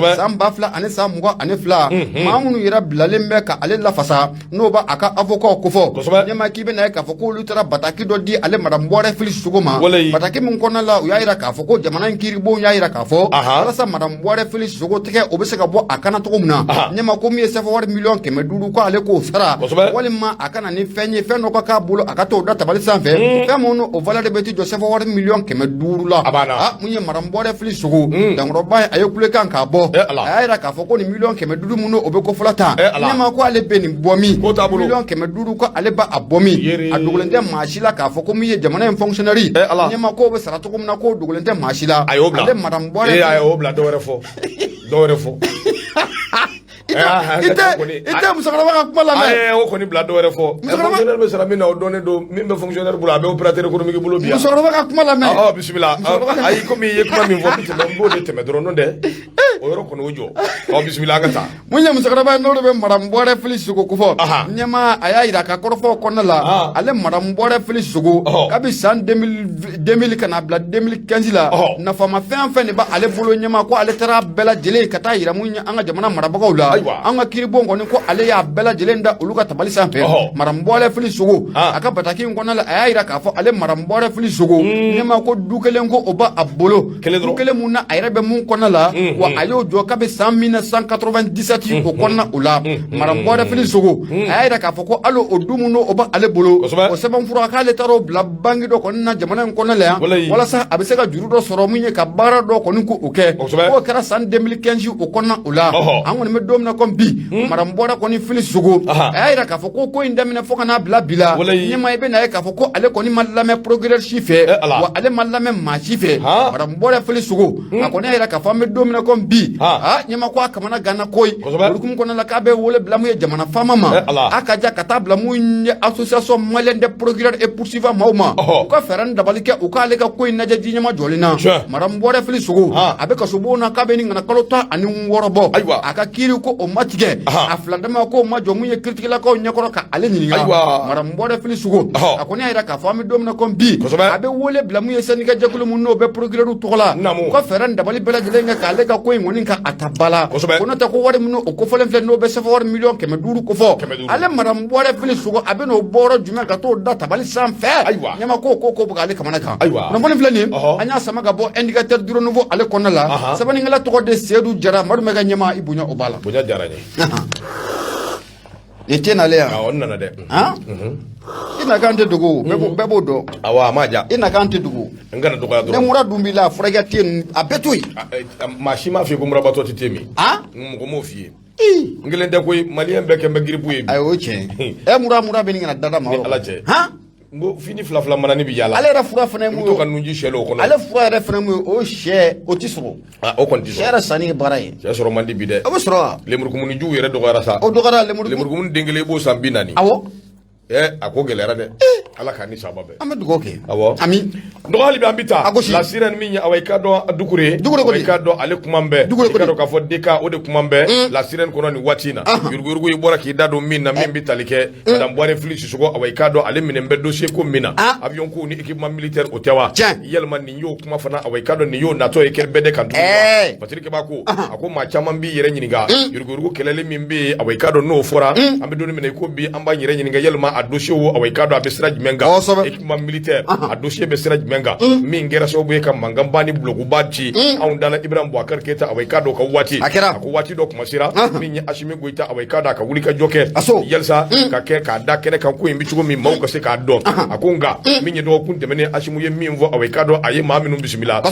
san 2022, maa minnu yɛrɛ bilalen bɛ ka ale lafasa, n'o b'a a ka avocat kofɔ, ɲɛma, k'i bɛna ye k'a fɔ k'olu taara bataki dɔ di ale madame Buwarɛ Fili Sisoko ma. Bataki min kɔnɔna la, u y'a yira k'a fɔ ko jamana in kiiribon y'a yira k'a fɔ walasa madame Buwarɛ Fili Sisoko tɛgɛ, o bɛ se ka bɔ a kan na cogo min na, ɲɛma, ko min ye CFA wari 500 miliyɔn, ko ale k'o sara, walima a ka na ni fɛn ye, fɛn dɔ ka k'a bolo, a ka t'o da tabali sanfɛ, fɛn minnu o valeur bɛ t'i jɔ CFA wari 500 miliyɔn la. A mun ye madame Buwarɛ Fili Sisoko, dankɔrɔba ye, a ye kulekan k'a bɔ. A y'a yira k'a fɔ ko nin 500 miliyɔn minnu o bɛ kofɔla tan, ɲɛma, ko ale bɛ nin bɔ min, 500 miliyɔn, ko ale b'a bɔ min, a dogolen tɛ maa si la k'a fɔ ko min ye jamana in fonctionnaire, ɲɛma, k'o bɛ sara cogo min na, k'o dogolen tɛ maa si la. Ale madame Buwarɛ a y'o bila. Dɔwɛrɛ fɔ, dɔwɛrɛ fɔ. I tɛ musokɔrɔba ka kuma lamɛn. Ayi, o kɔni bila, dɔwɛrɛ fɔ. Fonctionnaire bɛ sara min na, o dɔnnen don. Min bɛ fonctionnaire bolo, a bɛ opérateur économique bolo bi yan. Musokɔrɔba ka kuma lamɛn. Ɔ bisimila. Ayi, komi i ye kuma min fɔ, n bɛ tɛmɛ, n b'o de tɛmɛ dɔrɔn, n'o tɛ o yɔrɔ kɔni o jɔ. Ɔ bisimila, an ka taa. Mun ye musokɔrɔba ye, n'o de bɛ madame Buwarɛ Fili Sisoko kofɔ, ɲɛma, a y'a yira a ka kɔrɔfɔw kɔnɔna la, ale madame Buwarɛ Fili Sisoko, kabi san 2000 ka na bila 2015 la, nafama fɛn fɛn de b'ale bolo, ɲɛma, ko ale taara bɛɛ lajɛlen ka taa yira mun ye an ka jamana marabagaw la, an ka kiiribon kɔni, ko ale y'a bɛɛ lajɛlen da olu ka tabali sanfɛ. Madame Buwarɛ Fili Sisoko, a ka bataki in kɔnɔna la, a y'a yira k'a fɔ ale madame Buwarɛ Fili Sisoko, ɲɛma, ko du kelen ko o b'a bolo, du kelen mun na a yɛrɛ bɛ mun kɔnɔna la, wa a A y'o jɔ kabi san 1997 o kɔnɔna o la. Madame Buwarɛ Fili Sogo, a y'a yira k'a fɔ ko hali o du min o b'ale bolo, o sɛbɛnfura, k'ale taara o bila banki dɔ kɔni na jamana in kɔnɔ la yan, walasa a bɛ se ka juru dɔ sɔrɔ min ye ka baara dɔ kɔni ko o kɛ. K'o kɛra san 2015 o kɔnɔna o la. An kɔni bɛ don min na komi bi, Madame Buwarɛ kɔni Fili Sogo, a y'a yira k'a fɔ ko ko in daminɛ fo ka n'a bila bi la, ɲɛma, i bɛna ye k'a fɔ ko ale kɔni ma lamɛn procureur si fɛ, wa ale ma lamɛn maa si fɛ. Madame Buwarɛ Fili Sogo, a kɔni y'a yira k'a fɔ an bɛ don min na komi bi, aa ɲɛma, ko a kamana ganna koyi. O hukumu kɔnɔna la, k'a bɛ wele bila mun ye jamana faama ma, a ka ja ka taa bila mun ye association malienne des procureurs et poursuivants maaw ma, u ka fɛɛrɛ ni dabali kɛ, u k'ale ka ko in lajɛ ji ɲɛma jɔlen na. Madame Buwarɛ Fili Sogo, a bɛ kasobon na k'a bɛ nin kana kalo 16 bɔ. A ka kiiri ko o ma tigɛ, a fila dama ko o ma jɔ mun ye kiritigɛlakaw ɲɛkɔrɔ ka ale ɲininka. Madame Buwarɛ Fili Sogo, a kɔni y'a yira k'a fɔ an bɛ don min na komi bi, a bɛ wele bila mun ye syndicat jɛkulu mun n'o bɛ procureur tɔgɔ la, u ka fɛɛrɛ ni dabali bɛɛ lajɛlen kɛ k'ale ka ko in kɔni ka a ta ba la. Ko n'o tɛ, ko wari minnu o kofɔlen filɛ, n'o bɛ CFA wari miliyɔn 500 kofɔ, ale Madame Buwarɛ Fili Sogo, a bɛ n'o bɔyɔrɔ jumɛn ka t'o da tabali sanfɛ? Ɲɛma, ko bɛ k'ale kamana kan. Kunnafoni filɛ nin, an y'a sama ka bɔ Indicateur du Renouveau ale kɔnɔna la. Sɛbɛnnikɛla tɔgɔ de Seydou Jara. Madu ka ɲɛma, i bonya o b'a la. Bonya diyara n ye. Nin tɛ nalen yan. Awɔ, n nana dɛ. Han, i nakan tɛ dogo, bɛɛ b'o dɔn. Awɔ, a ma ja. I nakan tɛ dogo. N kana dɔgɔya Ni dɔrɔn. mura dun b'i la, furakɛ tɛ yen, a bɛɛ to yen. Maa si m'a f'i ye ko murabatɔ tɛ te min. Mɔgɔ m'o f'i ye. N kelen tɛ koyi, maliyɛn bɛɛ kɛn bɛ giripu ye bi. Ayi, o ye tiɲɛ ye. Ɛ, mura bɛ nin kana dada ma. Ni Ala cɛ. Han. N ko fini fila fila manani bi yaala. Ale yɛrɛ fura fana ye I mun bɛ to ka ye? nunji sɛlɛ o kɔnɔ. Ale fura yɛrɛ fana mun ye? O sɛ, o ti sɔrɔ. Ah, o kɔni ti Sɛ sɔrɔ. yɛrɛ sanni ye baara ye. Sɛ sɔrɔ man di bi dɛ. O bɛ sɔrɔ wa? Lemurukumuni jiw yɛrɛ dɔgɔyara sa. O dɔgɔyara, lemuru. Lemurukumuni den kelen, i b'o san 40. Ɛ, a ko gɛlɛyara dɛ, Ala k'a ni saba bɛn. An bɛ dugawu kɛ. Awɔ. Ami. Dɔgɔ, hali bi an bɛ taa. A gosi. La Sirène min ye, awa, i k'a dɔn Dukure. Dukure kɔni. I k'a dɔn ale kuma bɛɛ. Dukure I k'a kɔni. dɔn k'a fɔ DK o de kuma bɛɛ La Sirène kɔnɔ nin waati in na. Yuruguyurugu, i bɔra k'i da don min na, min bɛ tali kɛ Madame Buwarɛ Fili Sisɔkɔ, awa, i k'a dɔn ale minɛ bɛ dossier ko min na. Avion ko ni équipement militaire, o tɛ wa? Yalima nin y'o kuma fana, awa, i k'a dɔn nin y'o natɔ ye kɛrɛ bɛɛ de kan tuguni wa? Fasiri Keba ko, a ko maa caman b'i yɛrɛ ɲininka yuruguyurugu kɛlɛli min bɛ yen, awa, i k'a dɔn n'o fɔra, an bɛ don min na i ko bi, an b'an yɛrɛ ɲininka yalima a dossier wo, awa, i k'a dɔn a bɛ sira jumɛn kan? Équipement militaire, a dossier bɛ sira jumɛn kan, min kɛra sababu ye ka mankanba ni bulokuba ci anw dala Ibrahim Boubacar Keita, awa, i k'a dɔn o ka waati? A kɛra. A ko waati dɔ kuma sera min ye Asimi Goyita, awa, i k'a dɔn a ka wuli ka jɔ kɛ yalisa ka kɛ k'a da kɛnɛ kan ko in bɛ cogo min, maaw ka se k'a dɔn. A ko nka min ye dɔgɔkun tɛmɛnen, Asimi ye min fɔ, awa, i k'a dɔn a ye maa minnu bisimila,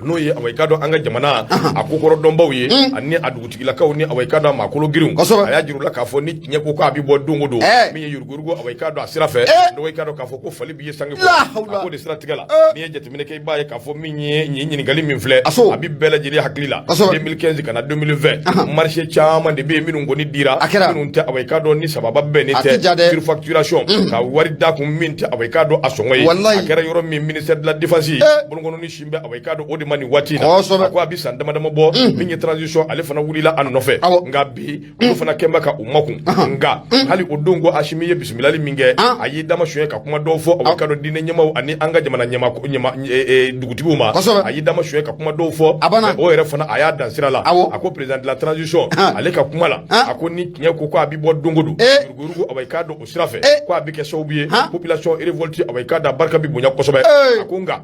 n'o ye, awa, i k'a dɔn an ka jamana a kokɔrɔ dɔnbaw ye ani a dugutigilakaw ni, awa, i k'a dɔn a maakolo girinw, a y'a jira u la k'a fɔ ni tiɲɛ ko k'a bɛ bɔ don o don, min ye yuruguyurugu, awa, i k'a dɔn a sira fɛ, dɔgɔ, i k'a dɔn k'a fɔ ko fali b'i ye sange kɔrɔ. A ko de siratigɛ la, n'i ye jateminɛ kɛ, i b'a ye k'a fɔ min ye nin ɲininkali min filɛ, a bɛ bɛɛ lajɛlen hakili la, 2015 ka na 2020, marché caman de bɛ yen minnu kɔni dira, minnu tɛ, awa, i k'a dɔn ni sababa bɛnnen tɛ, surfacturation ka wari da kun min tɛ, awa, i k'a dɔn a sɔngɔ ye. A kɛra yɔrɔ min, ministère de la défense bolokɔnɔni sin bɛ, awa, i k'a dɔn o de ma nin waati in na. A ko a bɛ san dama dama bɔ, min ye transition, ale fana wulila a nɔfɛ, nka bi olu fana kɛn bɛ ka u makun. Nka hali o don ko Asimi ye bisimilali min kɛ, a y'i dama suɲɛ ka kuma dɔw fɔ, awa, i k'a dɔn diinɛ ɲɛmaaw ani an ka jamana ɲɛma dugutigiw ma. A y'i dama suɲɛ ka kuma dɔw fɔ, o yɛrɛ fana a y'a dan sira la. A ko président de la transition, ale ka kuma la, a ko ni tiɲɛ ko k'a bɛ bɔ don o don, yuruguyurugu, awa, i k'a dɔn o sira fɛ, ko a bɛ kɛ sababu ye population révolte, awa, i k'a dɔn a barika bɛ bonya kosɛbɛ. A ko nka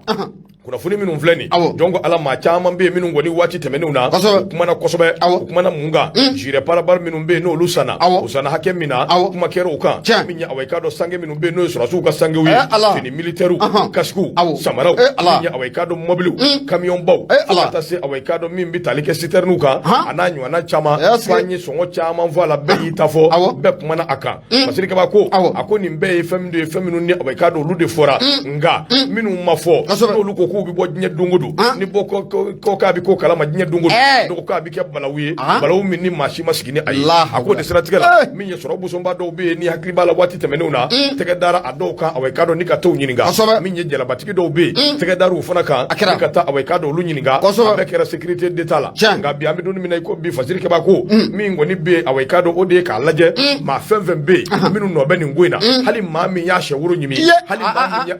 kunnafoni minnu filɛ nin, jɔn ko Ala, maa caman bɛ yen minnu kɔni waati tɛmɛnenw na u kumana kosɛbɛ. U kumana mun kan? Gilet pare-balles minnu bɛ yen n'olu sanna, u sanna hakɛ min na, kuma kɛra o kan. Min ye, awa, i k'a dɔn sange minnu bɛ yen n'o ye sɔrɔdasiw ka sangew ye, tenue militaires, casques, samaraw, min ye, awa, i k'a dɔn mobiliw, kamiyɔnbaw, fo ka taa se, awa, i k'a dɔn min bɛ tali kɛ citernes kan, a n'a ɲɔgɔnna caman, fo an ye sɔngɔ caman fɔ a la, bɛɛ y'i ta fɔ, bɛɛ kumana a kan. Fasiri Kaba ko, a ko nin bɛɛ ye fɛn min ye, fɛn minnu ni, awa, i k'a dɔn olu de fɔra, nka minnu ma fɔ, n'olu ko k'u bɛ bɔ diɲɛ don o don, ni bɔ ko k'a bɛ ko kalama diɲɛ don o don, dɔw k'a bɛ kɛ balawu ye, balawu min ni maa si ma sigi ni a ye. A k'o de siratigɛ la, min ye sɔrɔ bosonba dɔw bɛ yen, ni hakili b'a la waati tɛmɛnenw na, tɛgɛ dara a dɔw kan, awa, i k'a dɔn ni ka t'u ɲininka. Min ye jalabatigi dɔw bɛ yen, tɛgɛ dara u fana kan ni ka taa, awa, i k'a dɔn olu ɲininka. A bɛɛ kɛra sécurité d'État la. Nka bi an bɛ don min na i ko bi, Fasiri Kaba ko min kɔni bɛ yen, awa, i k'a dɔn o de ye k'a lajɛ maa fɛn fɛn bɛ yen minnu nɔ bɛ nin ko in na, hali maa min y'a sɛ woro ɲimi, hali maa min ye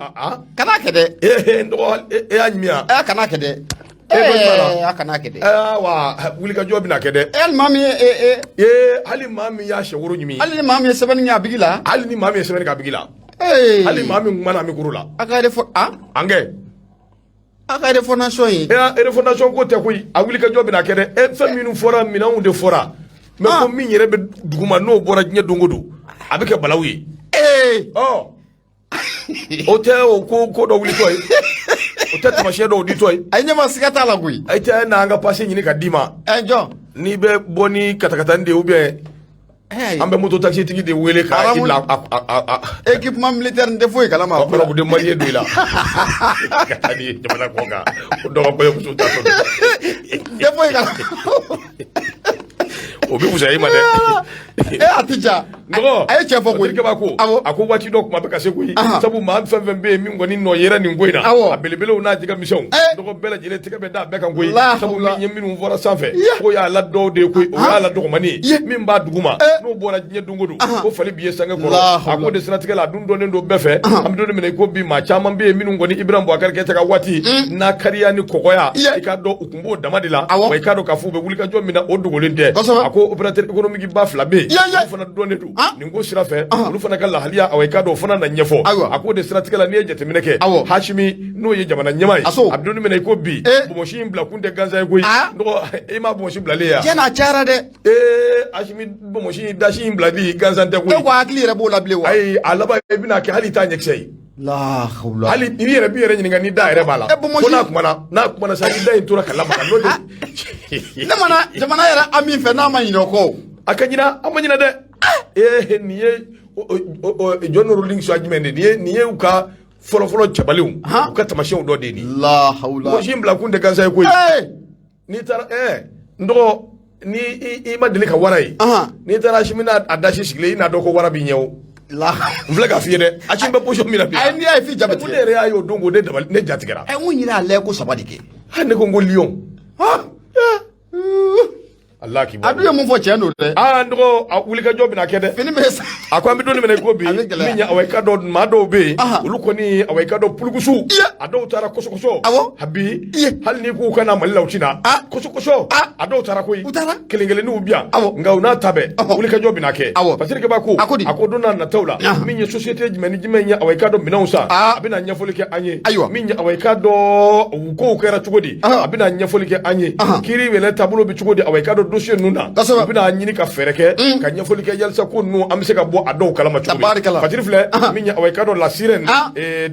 Kana kɛ dɛ. Ee, n dɔgɔ, e y'a ɲimi wa? A kana kɛ dɛ. E ko jumɛn na? A kana kɛ dɛ. Wa wulikajɔ bɛna kɛ dɛ. Hali maa min ye Ee, hali maa min y'a sɛ woro ɲimi, hali ni maa min ye sɛbɛnni kɛ a bigi la, hali ni maa min ye sɛbɛnni kɛ a bigi la, hali maa min kumana micro la, a ka yɛrɛ fɔ an kɛ. A ka refondation ye. E refondation ko tɛ koyi, a wulikajɔ bɛna kɛ dɛ. E fɛn minnu fɔra, minɛnw de fɔra, mais ko min yɛrɛ bɛ duguma, n'o bɔra diɲɛ don o don, a bɛ kɛ balawu ye. Ɔ, o tɛ o ko ko dɔ wulitɔ ye, o tɛ tamasiyɛn dɔw ditɔ ye. A ɲɛma, siga t'a la koyi. A tɛ n'an ka pase ɲini ka d'i ma. Ɛ, jɔn? N'i bɛ bɔ ni katakatani de ye, ou bien an bɛ moto taxi tigi de wele ka i bila a Équipement militaire, n tɛ foyi kalama. Robe de mariée don i la ka taa ni ye jamana kɔ kan, ko dɔ ka kɔɲɔmuso ta tɔ. N tɛ foyi kalama. O bɛ fisaya i ma dɛ. E, a ti ja. Dɔgɔ A ye cɛ fɔ koyi. Terikɛ b'a ko a ko waati dɔ kuma bɛ ka se koyi, sabu maa fɛn fɛn bɛ yen min kɔni nɔ yera nin ko in na, a belebelew n'a jɛgɛ misɛnw, dɔgɔ, bɛɛ lajɛlen tɛgɛ bɛ da bɛɛ kan koyi, sabu min ye minnu fɔra sanfɛ, k'o y'a la dɔw de ye koyi, o y'a la dɔgɔmani ye. Min b'a duguma, n'o bɔra diɲɛ don o don, ko fali b'i ye sange kɔrɔ. A ko de siratigɛ la, a dun dɔnnen don bɛɛ fɛ, an bɛ don min na i ko bi, maa caman bɛ yen minnu kɔni Ibrahim Boubacar Keïta ka waati n'a kariya ni kɔgɔya, i k'a dɔn u tun b'o dama de la. Wa i k'a dɔn k'a fɔ u bɛ wulikajɔ min na, o dogolen tɛ. A ko opérateur économique ba fila bɛ yen, olu fana dɔnnen don nin ko sira fɛ, olu fana ka lahaliya, awa, i k'a dɔn o fana na ɲɛfɔ. A k'o de siratigɛ la, n'i ye jateminɛ kɛ, Hasimi, n'o ye jamana ɲɛmaa ye, a bɛ don min na i ko bi, bonbonsi in bila kun tɛ gansan ye koyi. Dɔgɔ, i ma bonbonsi bilalen ye. Tiɲɛ na, a cayara dɛ. Ee, Asimi, bonbonsi dasi in bilali gansan tɛ koyi. E ko hakili yɛrɛ b'o la bilen wa? Ayi, a laban i bɛna kɛ hali i t'a ɲɛkisɛ ye. La. Hali i yɛrɛ b'i yɛrɛ ɲininka ni da yɛrɛ b'a la. Ko n'a kumana, n'a kumana sa, ni da in tora ka lamaga, n'o tɛ. Ne mana jamana yɛrɛ a min fɛ, n'a ma ɲinɛ o kɔ. A ka ɲina, an ma ɲinɛ dɛ. Ee, nin ye John Rolling suya jumɛn de ye? Nin ye u ka fɔlɔfɔlɔ cɛbalenw, u ka tamasiyɛnw dɔ de ye nin ye. La hawula. Bonbonsi in bila kun tɛ gansan ye koyi. N'i taara, n dɔgɔ, ni i ma deli ka wara ye, n'i taara Asimi n'a a dasi sigilen, i n'a dɔn ko wara b'i ɲɛ o. N filɛ k'a f'i ye dɛ, Asimi bɛ position min na bi. Ayi, n'i y'a ye f'i ja bɛ tigɛ. Ne yɛrɛ y'a ye o don ko ne dabali, ne ja tigɛra. Ɛ, n ko ɲinɛ a lajɛ ko saba de kɛ. Hali ne ko n ko lion. Allah k'i bɔ. A dun ye mun fɔ, tiɲɛ don dɛ. Aa, n dɔgɔ, a wulikajɔ bɛna kɛ dɛ. Fini bɛ sa. A ko an bɛ don min na i ko bi, A bɛ gɛlɛya. Min ye, awa, i ka dɔn maa dɔw bɛ yen, olu kɔni, awa, i ka dɔn pulukusu, a dɔw taara kɔsɔkɔsɔ. Bi hali n'i k'u ka na Mali la, u ti na. Kɔsɔkɔsɔ, a dɔw taara koyi. U taara. Kelen kelenninw bi yan. Nka u n'a ta bɛɛ, wulikajɔ bɛna kɛ. Patrick Keba ko A ko di? A ko don n'a nataw la, min ye société jumɛn ni jumɛn ye, awa, i ka dɔn minɛnw san, a bɛna ɲɛfɔli kɛ an ye. Min ye, awa, i ka dɔn u kow kɛra cogo di, a bɛna ɲɛfɔli kɛ an ye. Kiiri yɛrɛ taabolo bɛ cogo di, awa, i ka dɔn dossier ninnu na, u bɛna ɲini ka fɛɛrɛ kɛ ka ɲɛfɔli kɛ yalisa ko ninnu an bɛ se ka bɔ a dɔw kalama cogo di. Patiri filɛ min ye, awa, i ka dɔn la sirène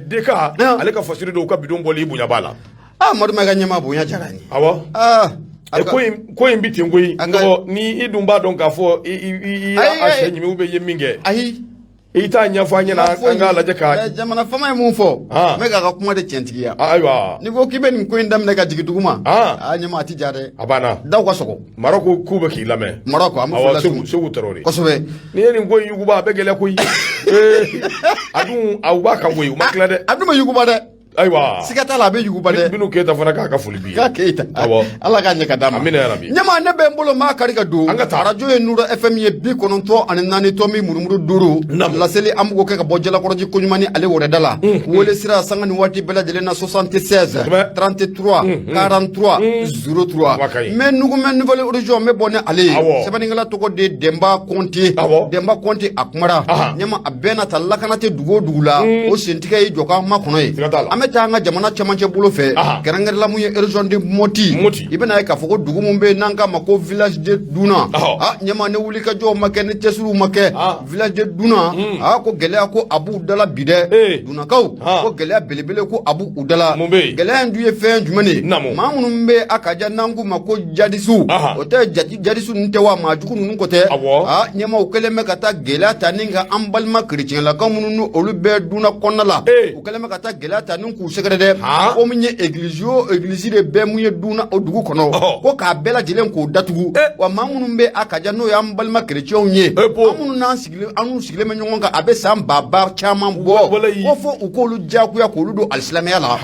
DK, ale ka fasiri dɔw ka bidon bɔli, i bonya b'a la. Aa, Madu ma ka ɲɛmaa bonya diyara n ye. Awɔ. Ko in bi ten koyi. Ni i dun b'a dɔn k'a fɔ i y'a sɛ ɲimi ou bien i ye min kɛ. Ayi. I t'a ɲɛfɔ an ɲɛna, an k'a lajɛ ka. Jamana faama ye mun fɔ? N bɛ k'a ka kuma de tiɲɛtigiya. Ayiwa. N'i ko k'i bɛ nin ko in daminɛ ka jigin duguma. Aa, ɲɛmaa, a ti ja dɛ. A banna. Daw ka sɔgɔ. Marɔku k'u bɛ k'i lamɛn. Marɔku, an bɛ foli lase u ma. Segu Tarawele. Kosɛbɛ. N'i ye nin ko in yuguba, a bɛ gɛlɛya koyi. A dun, aw b'a kan koyi, u ma tila dɛ. A dun bɛ yuguba dɛ. Ayiwa. Siga t'a la, a bɛ yuguba dɛ. Bintu Keyita fana k'a ka foli b'i ye. K'a Keyita. Awɔ. Ala k'a ɲɛ ka d'a ma. Amina yarabi. Ɲɛmaa, ne bɛ n bolo maa kari ka don. An ka taa. Arajo ye Nuru FM ye, 94.5. Naamu. Laseli an b'o kɛ ka bɔ Jalakɔrɔji koɲuman ni ale wɛrɛda la. Wele sira sanga ni waati bɛɛ lajɛlen na, 76 33 43 03. Wa ka ɲi. N bɛ Nugumɛ Nouvelle Horizon, n bɛ bɔ ni ale ye. Awɔ. Sɛbɛnnikɛla tɔgɔ de Denba Kɔnte. Awɔ. Denba Kɔnte, a kumara. Ɲɛma, a bɛɛ n'a ta, lakana tɛ dugu o dugu la, o sentigɛ y'i jɔ k'an makɔnɔ ye. Siga t'a la. An bɛ taa an ka jamana cɛmancɛ bolo fɛ, kɛrɛnkɛrɛnla mun ye région de Moti. Moti. I bɛna ye k'a fɔ ko dugu mun bɛ yen n'an k'a ma ko village de Duna, a ɲɛma, ni wulikajɔw ma kɛ, ni cɛsiriw ma kɛ, village de Duna, a ko gɛlɛya ko a b'u dala bi dɛ. Dunakaw ko gɛlɛya belebele ko a b'u dala. Mun bɛ yen? Gɛlɛya in dun ye fɛn jumɛn de ye? Naamu. Maa minnu bɛ a ka ja n'an k'u ma ko jadisiw, o tɛ jadisiw ninnu tɛ wa? Maa jugu ninnu ko tɛ? Awɔ. A ɲɛmaw kɛlen bɛ ka taa gɛlɛya ta ni ka an balima kerecɛnlakaw minnu ni olu bɛ Duna kɔnɔna la, u kɛlen bɛ ka taa gɛlɛya ta ni k'u sɛgɛrɛ dɛ. Ko min ye egilizi o egilizi de bɛ mun ye Duna o dugu kɔnɔ, ko k'a bɛɛ lajɛlen k'o datugu. Wa maa minnu bɛ a ka ja n'o y'an balima kerecɛnw ye, an minnu n'an sigilen, an n'u sigilen bɛ ɲɔgɔn kan, a bɛ san ba ba caman bɔ, ko fo u k'olu diyagoya k'olu don alisilamɛya la.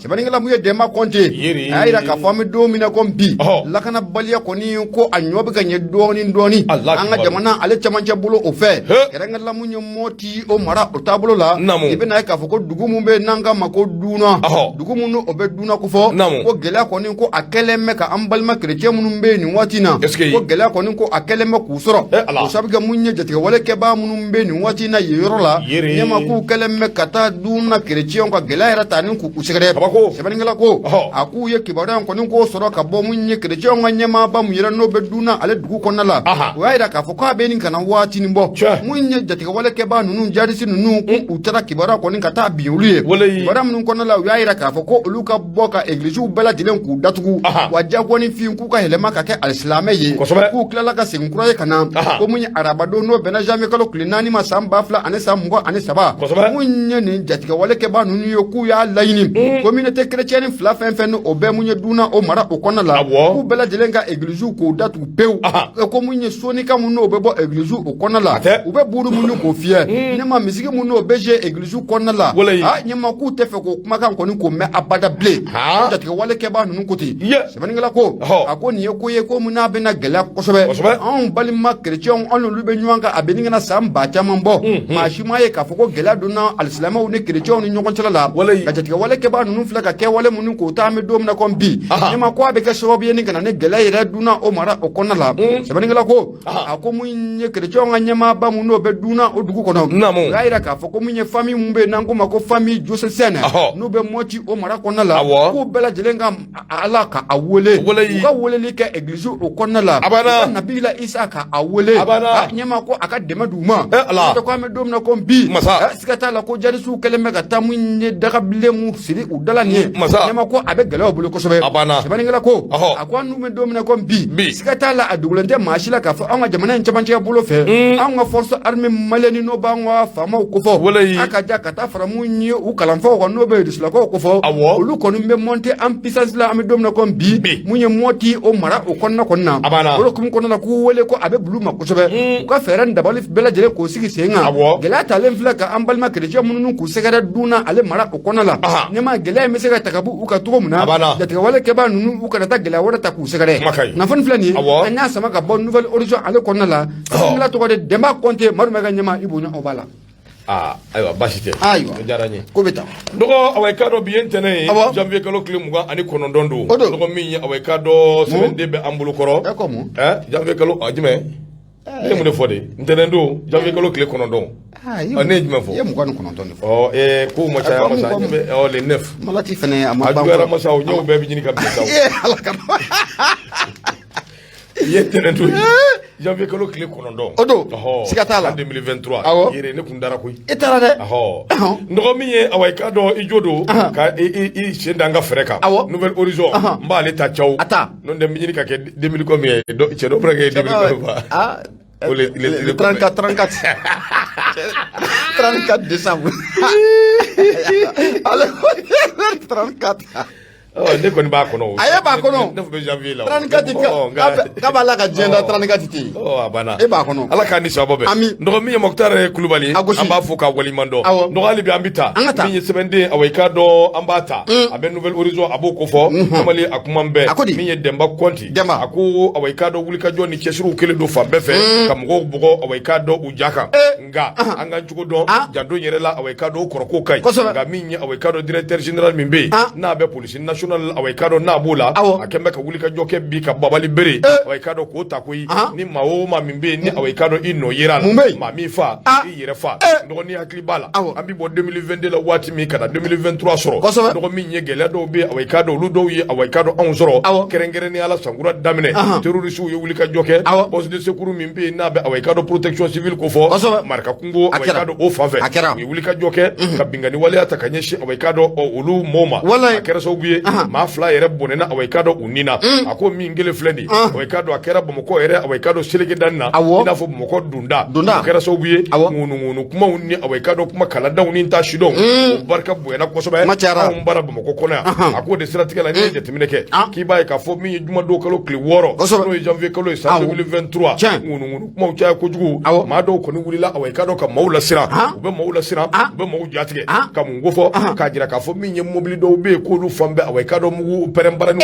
Sɛbɛnnikɛla mun ye Dɛnba Kɔnte, a y'a jira k'a fɔ an bɛ don min na ko bi, lakanabaliya kɔni ko a ɲɔ bɛ ka ɲɛ dɔɔni dɔɔni an ka jamana ale cɛmancɛ bolo o fɛ, kɛrɛnkɛrɛnla mun ye Mɔti o mara o taabolo la. I bɛna ye k'a fɔ ko dugu mun bɛ n'an k'a ma ko Duna, dugu minnu o bɛ Duna ko fɔ, ko gɛlɛya kɔni ko a kɛlen bɛ ka an balima kerecɛn minnu bɛ yen nin waati na, ko gɛlɛya kɔni ko a kɛlen bɛ k'u sɔrɔ, o sabu kɛ mun ye jatigɛwale kɛbaa minnu bɛ nin waati na yen yɔrɔ la, ɲɛma k'u kɛlen bɛ ka taa Duna kerecɛnw ka gɛlɛya yɛrɛ ta ni k'u sɛgɛrɛ. Sɛbɛnnikɛla ko a k'u ye kibaruya kɔni k'o sɔrɔ ka bɔ mun ye kerecɛnw ka ɲɛmaaba mun yɛrɛ n'o bɛ Duna ale dugu kɔnɔna la. O y'a jira k'a fɔ k'a bɛ nin ka na waati nin bɔ, mun ye jatigɛwale kɛbaa ninnu, jadisi ninnu, k'u taara kibaruya kɔni ka taa bin olu ye. Kibaruya minnu kɔnɔna la, u y'a jira k'a fɔ ko olu ka bɔ ka egilisiw bɛɛ lajɛlen k'u datugu, wa diyagoyaninfin k'u ka yɛlɛma ka kɛ alisilamɛ ye. K'u tilala ka segin kura ye ka na ko mun ye arabadon, n'o bɛnna janvier kalo tile 4 ma san 2023, mun ye nin jatigɛwale kɛbaa ninnu ye, k'u y'a laɲini communauté chrétienne fila fɛn fɛn o bɛ mun ye Duna o mara o kɔnɔna la, k'u bɛɛ lajɛlen ka egilisiw k'u datugu pewu, ko mun ye sonika mun n'o bɛ bɔ egilisiw o kɔnɔna la, u bɛ buru minnu k'o fiyɛ, ɲɛma misigi mun n'o bɛ jouer egilisiw kɔnɔna la, ɲɛma k'u tɛ fɛ k'o kumakan kɔni k'o mɛn abada bilen. Jatigɛwale kɛbaa ninnu ko ten. Sɛbɛnnikɛla ko a ko nin ye ko ye ko mun n'a bɛna gɛlɛya kosɛbɛ. Anw balima kerecɛnw, an n'olu bɛ ɲɔgɔn kan, a bɛ nin ka na san ba caman bɔ, maa si m'a ye k'a fɔ ko gɛlɛya donna alisilamɛw ni kerecɛnw ni ɲɔgɔn cɛla la. Ka jatigɛwale kɛbaa ninnu filɛ ka kɛwale minnu k'o ta, an bɛ don min na komi bi, ɲɛma ko a bɛ kɛ sababu ye ni ka na ni gɛlɛya yɛrɛ Duna o mara o kɔnɔna la. Sɛbɛnnikɛla ko a ko mun ye kerecɛnw ka ɲɛmaaba mun n'o bɛ Duna o dugu kɔnɔ, u y'a jira k'a fɔ ko mun ye famille mun bɛ yen n'an k'o ma ko famille diocésaine, n'u bɛ Mɔti o mara kɔnɔna la, k'u bɛɛ lajɛlen ka Ala ka a wele, u ka weleli kɛ egilisi o kɔnɔna la, u ka Nabila Isa ka a wele, ɲɛma ko a ka dɛmɛ d'u ma. Ko an bɛ don min na komi bi, siga t'a la ko jadisiw kɛlen bɛ ka taa mun ye dagabilen mun siri u da la nin ye, ɲɛma ko a bɛ gɛlɛya u bolo kosɛbɛ. Sɛbɛnnikɛla ko a ko an dun bɛ don min na komi bi, siga t'a la, a dogolen tɛ maa si la k'a fɔ anw ka jamana in cɛmancɛ bolo fɛ, anw ka force armée malienne n'o b'an ka faamaw kofɔ, a ka ja ka taa fara mun ye u kalanfaw kan, n'o bɛ rusilakaw kofɔ, olu kɔni bɛ monter en puissance la, an bɛ don min na komi bi, mun ye Mɔti o mara o kɔnɔna kɔni na. O hukumu kɔnɔna la, k'u wele ko a bɛ bil'u ma kosɛbɛ, u ka fɛɛrɛ ni dabali bɛɛ lajɛlen k'o sigi sen kan. Gɛlɛya talen filɛ ka an balima kerecɛn minnu k'u sɛgɛrɛ Duna ale mara o kɔnɔna la, ɲɛma gɛlɛya in bɛ se ka ta ka bɔ u kan cogo min na, jatigɛwale kɛbaa ninnu u kana taa gɛlɛya wɛrɛ ta k'u sɛgɛrɛ. Kunnafoni filɛ nin ye, an y'a sama ka bɔ Nouvel Horizon ale kɔnɔna la. Sɛbɛnnikɛla tɔgɔ de Denba Kɔnte Madu Mayiga, ɲɛma i bonya o b'a la. Aa, ayiwa, baasi tɛ. Ayiwa. O diyara n ye. Ko bɛ taa. Dɔgɔ, awa, i k'a dɔn bi ye ntɛnɛn ye. Janvier kalo tile 29 don. O don. Dɔgɔ, min ye, awa, i k'a dɔn sɛbɛnden bɛ an bolo kɔrɔ. E ko mun? Ɛ, janvier kalo a jumɛn? Ne ye mun de fɔ de? Ntɛnɛn don, janvier kalo tile 9. Ne ye jumɛn fɔ? I ye 29 de fɔ. Ɔ kow ma caya masa, ɔ le 9. Malati fɛnɛ a ma A ban. juguyara masa, o ɲɛw bɛɛ bɛ ɲini ka bilen sa. Ee, Ala ka. I ye ntɛnɛn don ye, janvier kalo tile 9. O don, siga t'a la. San 2023. Yɛrɛ ne kun dara koyi. E taara dɛ. N dɔgɔ, min ye, awa, i k'a dɔn i jo don ka i sen da an ka fɛɛrɛ kan. Nouvel Horizon, n b'ale ta caw. A ta. N'o tɛ n bɛ ɲini ka kɛ 2000 combien ye? Cɛ dɔ bɔra kɛ 2000 combien? Le 34, 34, 34 décembre. Allez, 34. Ne kɔni b'a kɔnɔ. A ye b'a kɔnɔ. Ne bɛ janvier la. 34, k'a b'a la ka diɲɛ da 34 tɛ yen. A banna. E b'a kɔnɔ. Ala k'a ni sababa bɛn. Ami. Dɔgɔ, min ye Mɔkutari Kulubali, A gosi. an b'a fo k'a waleɲuman dɔn. Dɔgɔ, hali bi an bɛ taa. An ka taa. Min ye sɛbɛnden, awa, i k'a dɔn an b'a ta. A bɛ Nouvel Horizon, a b'o ko fɔ. Kamalen, a kuma bɛɛ. A ko di? Min ye Denba Kɔnti. Denba. A ko, awa, i k'a dɔn wulikajɔ ni cɛsiriw kɛlen don fan bɛɛ fɛ ka mɔgɔw bugɔ, awa, i k'a dɔn u ja kan. Nka an ka cogo dɔn, janto yɛrɛ la, awa, i k'a dɔn o kɔrɔ ko ka ɲi. Nka min ye, awa, i k'a dɔn directeur général min bɛ yen, n'a bɛ police nationale, awa, i k'a dɔn n'a b'o la, a kɛn bɛ ka wulikajɔ kɛ bi ka babali bere, awa, i k'a dɔn k'o ta koyi. Ni maa o maa min bɛ yen ni, awa, i k'a dɔn i nɔ yera la, maa min fa i yɛrɛ fa. Dɔgɔnin, hakili b'a la, an bɛ bɔ 2022 la waati min ka na 2023 sɔrɔ, dɔgɔ, min ye gɛlɛya dɔw bɛ yen, awa, i k'a dɔn olu dɔw ye, awa, i k'a dɔn anw sɔrɔ, kɛrɛnkɛrɛnnenya la sankura daminɛ, terroriste ye wulikajɔ kɛ poste de secours min bɛ yen n'a bɛ, awa, i k'a dɔn protection civile ko fɔ Marika kungo, awa, i k'a dɔn o fan fɛ, u ye wulikajɔ kɛ ka binkanni waleya ta ka ɲɛsin, awa, i k'a dɔn olu mɔɔw ma. A kɛra sababu ye maa 2 yɛrɛ bɔnɛna, awa, i k'a dɔn u ni na. A ko min kelen filɛ nin ye, awa, i k'a dɔn a kɛra Bamakɔ yɛrɛ, awa, i k'a dɔn seleke da na, i n'a fɔ Bamakɔ donda, o kɛra sababu ye ŋunuŋunu kumaw ni, awa, i k'a dɔn kuma kaladaw ni ta sidɔn, o barika bonyana kosɛbɛ anw bara Bamakɔ kɔnɔ yan. A k'o de siratigɛ la, n'i ye jateminɛ kɛ, k'i b'a ye k'a fɔ min ye jumadon kalo tile 6, n'o ye janvier kalo ye san 2023, ŋunuŋunu kumaw caya kojugu, maa dɔw kɔni wulila, awa, i k'a dɔn ka maaw lasiran, u bɛ maaw lasiran, u bɛ maaw jatigɛ ka mun ko fɔ, k'a jira k'a fɔ min ye mobili dɔw bɛ yen k'olu fan bɛɛ, awa, i i k'a dɔn mugu pɛrɛnbarani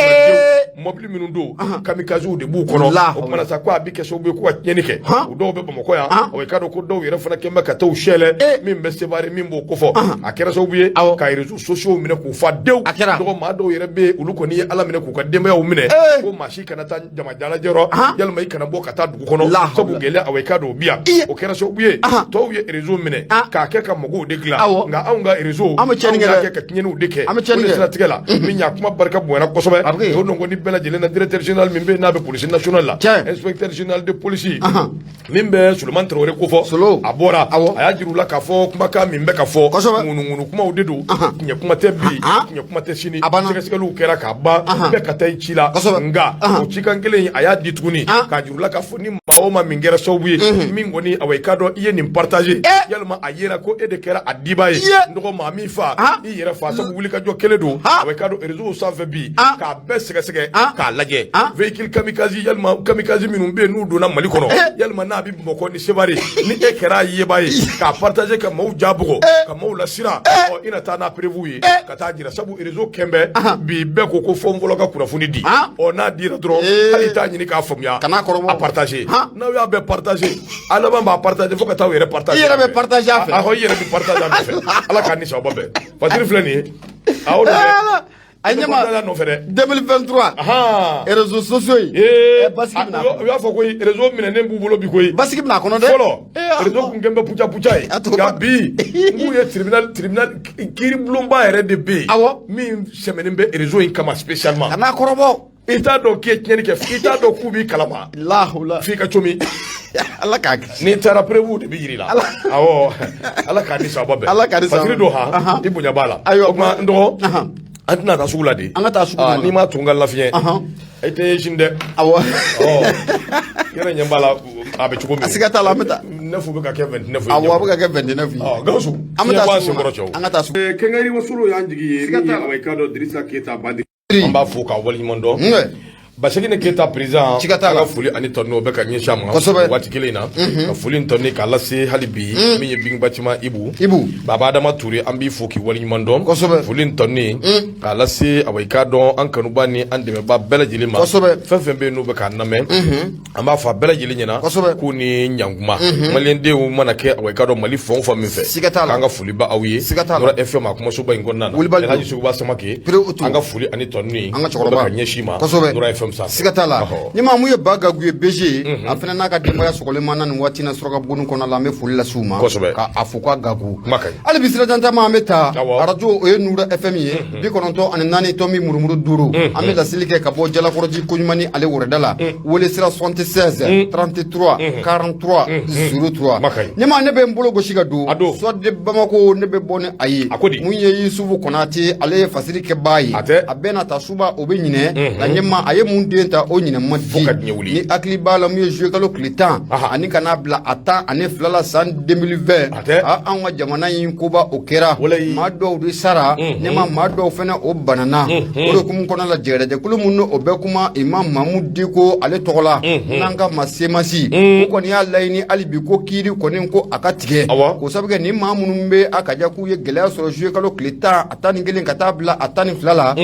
mɔbili minnu don kamikazew de b'u kɔnɔ. O kumana sa, ko a bɛ kɛ sababu ye ko ka tiɲɛni kɛ. O dɔw bɛ Bamakɔ yan. I k'a dɔn ko dɔw yɛrɛ fana kɛn bɛ ka taa u sɛlɛ min bɛ Sevare, min b'o kofɔ. A kɛra sababu ye ka réseaux sociaux minɛ k'u fa dewu. A kɛra. Dɔgɔ maa dɔw yɛrɛ bɛ yen, olu kɔni ye Ala minɛ k'u ka denbayaw minɛ ko maa si kana taa jama dalajɛyɔrɔ, yalima i kana bɔ ka taa dugu kɔnɔ, sabu gɛlɛya, awa, i k'a dɔn o bi yan. O kɛra sababu ye tɔw ye réseau minɛ k'a kɛ ka mɔgɔw de dilan, nka anw ka réseau, an bɛ tiɲɛni kɛ y'a kɛ ka tiɲɛniw de kɛ. An bɛ tiɲɛni O de kɛ. Siratigɛ la, min y'a kuma barika bonyana kosɛbɛ, A bɛ kɛ. o don ko ni bɛɛ lajɛlen na, directeur général min bɛ yen n'a bɛ police nationale la, inspecteur général de police min bɛ Suleman Tarawele kofɔ. Solo. A bɔra, a y'a jira u la k'a fɔ kumakan min bɛ ka fɔ, ŋunuŋunu kumaw de don, tiɲɛ kuma tɛ bi, tiɲɛ kuma tɛ sini. A banna. Sɛgɛsɛgɛliw kɛra k'a ban, bɛɛ ka taa i ci la. Nka o cikan kelen in, a y'a di tuguni k'a jira u la k'a fɔ ni maa o maa min kɛra sababu ye min kɔni, awa, i k'a dɔn i ye nin partager, yalima a yera ko e de kɛra a diba ye, n dɔgɔ, maa min fa, i yɛrɛ fa, sabu wulikajɔ kelen don, awa, i k'a dɔn réseau sanfɛ bi, k'a bɛɛ sɛgɛsɛgɛ k'a lajɛ, véhicule kamikaze, yalima kamikaze minnu bɛ yen n'u donna Mali kɔnɔ, yalima n'a bɛ Bamakɔ ni Sevare, ni e kɛra a yeba ye k'a partager ka maaw ja bugɔ, ka maaw lasiran, ɔ, i na taa n'a preuve ye ka taa jira, sabu réseau kɛn bɛ bi, bɛɛ ko ko fɔ n fɔlɔ ka kunnafoni di. Ɔ, n'a dira dɔrɔn, hali i t'a ɲini k'a faamuya. Kan'a kɔrɔbɔ. A partager, n'aw y'a bɛɛ partager, a laban b'a partager fo ka taa aw yɛrɛ partager. I yɛrɛ bɛ partager a fɛ. Ahɔ, i yɛrɛ bɛ partager a nɔfɛ. Ala k'a ni sababa bɛn. Fatiri filɛ nin ye, a o don dɛ. A I bɛ ɲɛma partager a nɔfɛ dɛ. 2023, réseaux sociaux yi, basigi bɛna U y'a fɔ koyi, réseau minɛnen b'u bolo bi koyi. Basigi bɛna a kɔnɔ dɛ. Fɔlɔ, réseau kun kɛn bɛ puca puca ye. A t'o Nka bi, n k'u ye tribunal, kiiribulonba yɛrɛ de bɛ yen min sɛmɛnen bɛ réseau in kama spécialement. Kan'a kɔrɔbɔ. I t'a dɔn k'i ye tiɲɛni kɛ, i t'a dɔn k'u b'i kalama Lahula. f'i ka comi. Ala k'a kisi. N'i taara, preuve de bɛ yir'i la. Awɔ, Ala k'a ni sababa bɛn. Ala k'a ni sababa Fatiri don han, i bonya b'a la. Ayiwa. O tuma, n dɔgɔ, an tɛna taa sugu la de. An ka taa sugu la. N'i m'a to n ka lafiɲɛ, i tɛ sini dɛ. Ɔ, yɛrɛ ɲɛ b'a la, a bɛ cogo min. Siga t'a la, an bɛ taa. Neuf bɛ ka kɛ 29 ye. Awɔ, a bɛ ka kɛ 29 ye. Ɔ, Gawusu. An bɛ taa fiɲɛ b'a sugu senkɔrɔ la. cɛw. An ka taa sugu. Kɛnkɛri Wasolo y'an jigi ye. Siga Min t'a ye la. awa, i k'a dɔn Dirisa Keyita Bandi, an b'a fo k'a waleɲuman dɔn. Basegin Keyita président. Siga t'a la. An ka foli ani tanu o bɛ ka ɲɛsin a ma. Waati kelen in na, ka foli ni tanu k'a lase hali bi min ye Bingi Bacima Ibu. Ibu. Baba Adama Ture, an b'i fo k'i waleɲuman dɔn. Foli ni tanu k'a lase, awa, i k'a dɔn an kanuba ni an dɛmɛba bɛɛ lajɛlen ma. Fɛn fɛn bɛ yen n'u bɛ k'an lamɛn, an b'a fɔ a bɛɛ lajɛlen ɲɛna k'u ni ɲankuma. Maliyɛndenw mana kɛ, awa, i k'a dɔn Mali fan o fan min fɛ, Siga t'a la. K'an ka foli ba aw ye. Siga t'a la. Nɔrɔ FM a kumasoba in kɔnɔna na, Wulibali don. Elhaji Seguba Samake, Pere Utu. an ka foli ani tanu An ka cɛkɔrɔba. o bɛ ka ɲɛsin ma Nɔrɔ FM sanfɛ. Siga t'a la. Ɲɛmaa mun ye Ba Gagu ye, BG ye, a fana n'a ka denbaya sɔgɔlen ma na nin waati in na Surakabugunin kɔnɔ la, an bɛ foli lase u ma ka a fo k'a Gagu. Kuma ka ɲi. Hali bi sira jan ma, an bɛ taa arajo, o ye Nura FM ye, 94.5. An bɛ laseli kɛ ka bɔ Jalakɔrɔji Koɲumani ale wɛrɛda la. Wele sira 76 33 43 03. Kuma ka ɲi. Ɲɛmaa, ne bɛ n bolo gosi ka don A don. Soir de Bamako, ne bɛ bɔ ni a ye. A ko di? Mun ye Yusufu Konate, ale ye fasiri kɛbaa ye. A tɛ. A bɛna ta suba, o bɛ ɲinɛ nka ɲɛmaa, a ye mun den ta, o ɲinɛ man di. Fo ka diɲɛ wuli. Ni hakili b'a la, mun ye juillet kalo tile 10 ani ka n'a bila a 12 la san 2020, A tɛ. Anw ka jamana in koba o kɛra. Walayi. Maa dɔw de sara ɲɛmaa, maa dɔw fɛnɛ o banana. O de hukumu kɔnɔ la, jɛgɛjɛkulu minnu o bɛ kuma Imam Mamudu Diko ale tɔgɔ la, n'an ka ma CMAS, o kɔni y'a laɲini hali bi ko kiiri kɔni ko a ka tigɛ. K'o sabu kɛ ni maa minnu bɛ a ka ja k'u ye gɛlɛya sɔrɔ juillet kalo tile 10 a 11 ka taa bila a 12 la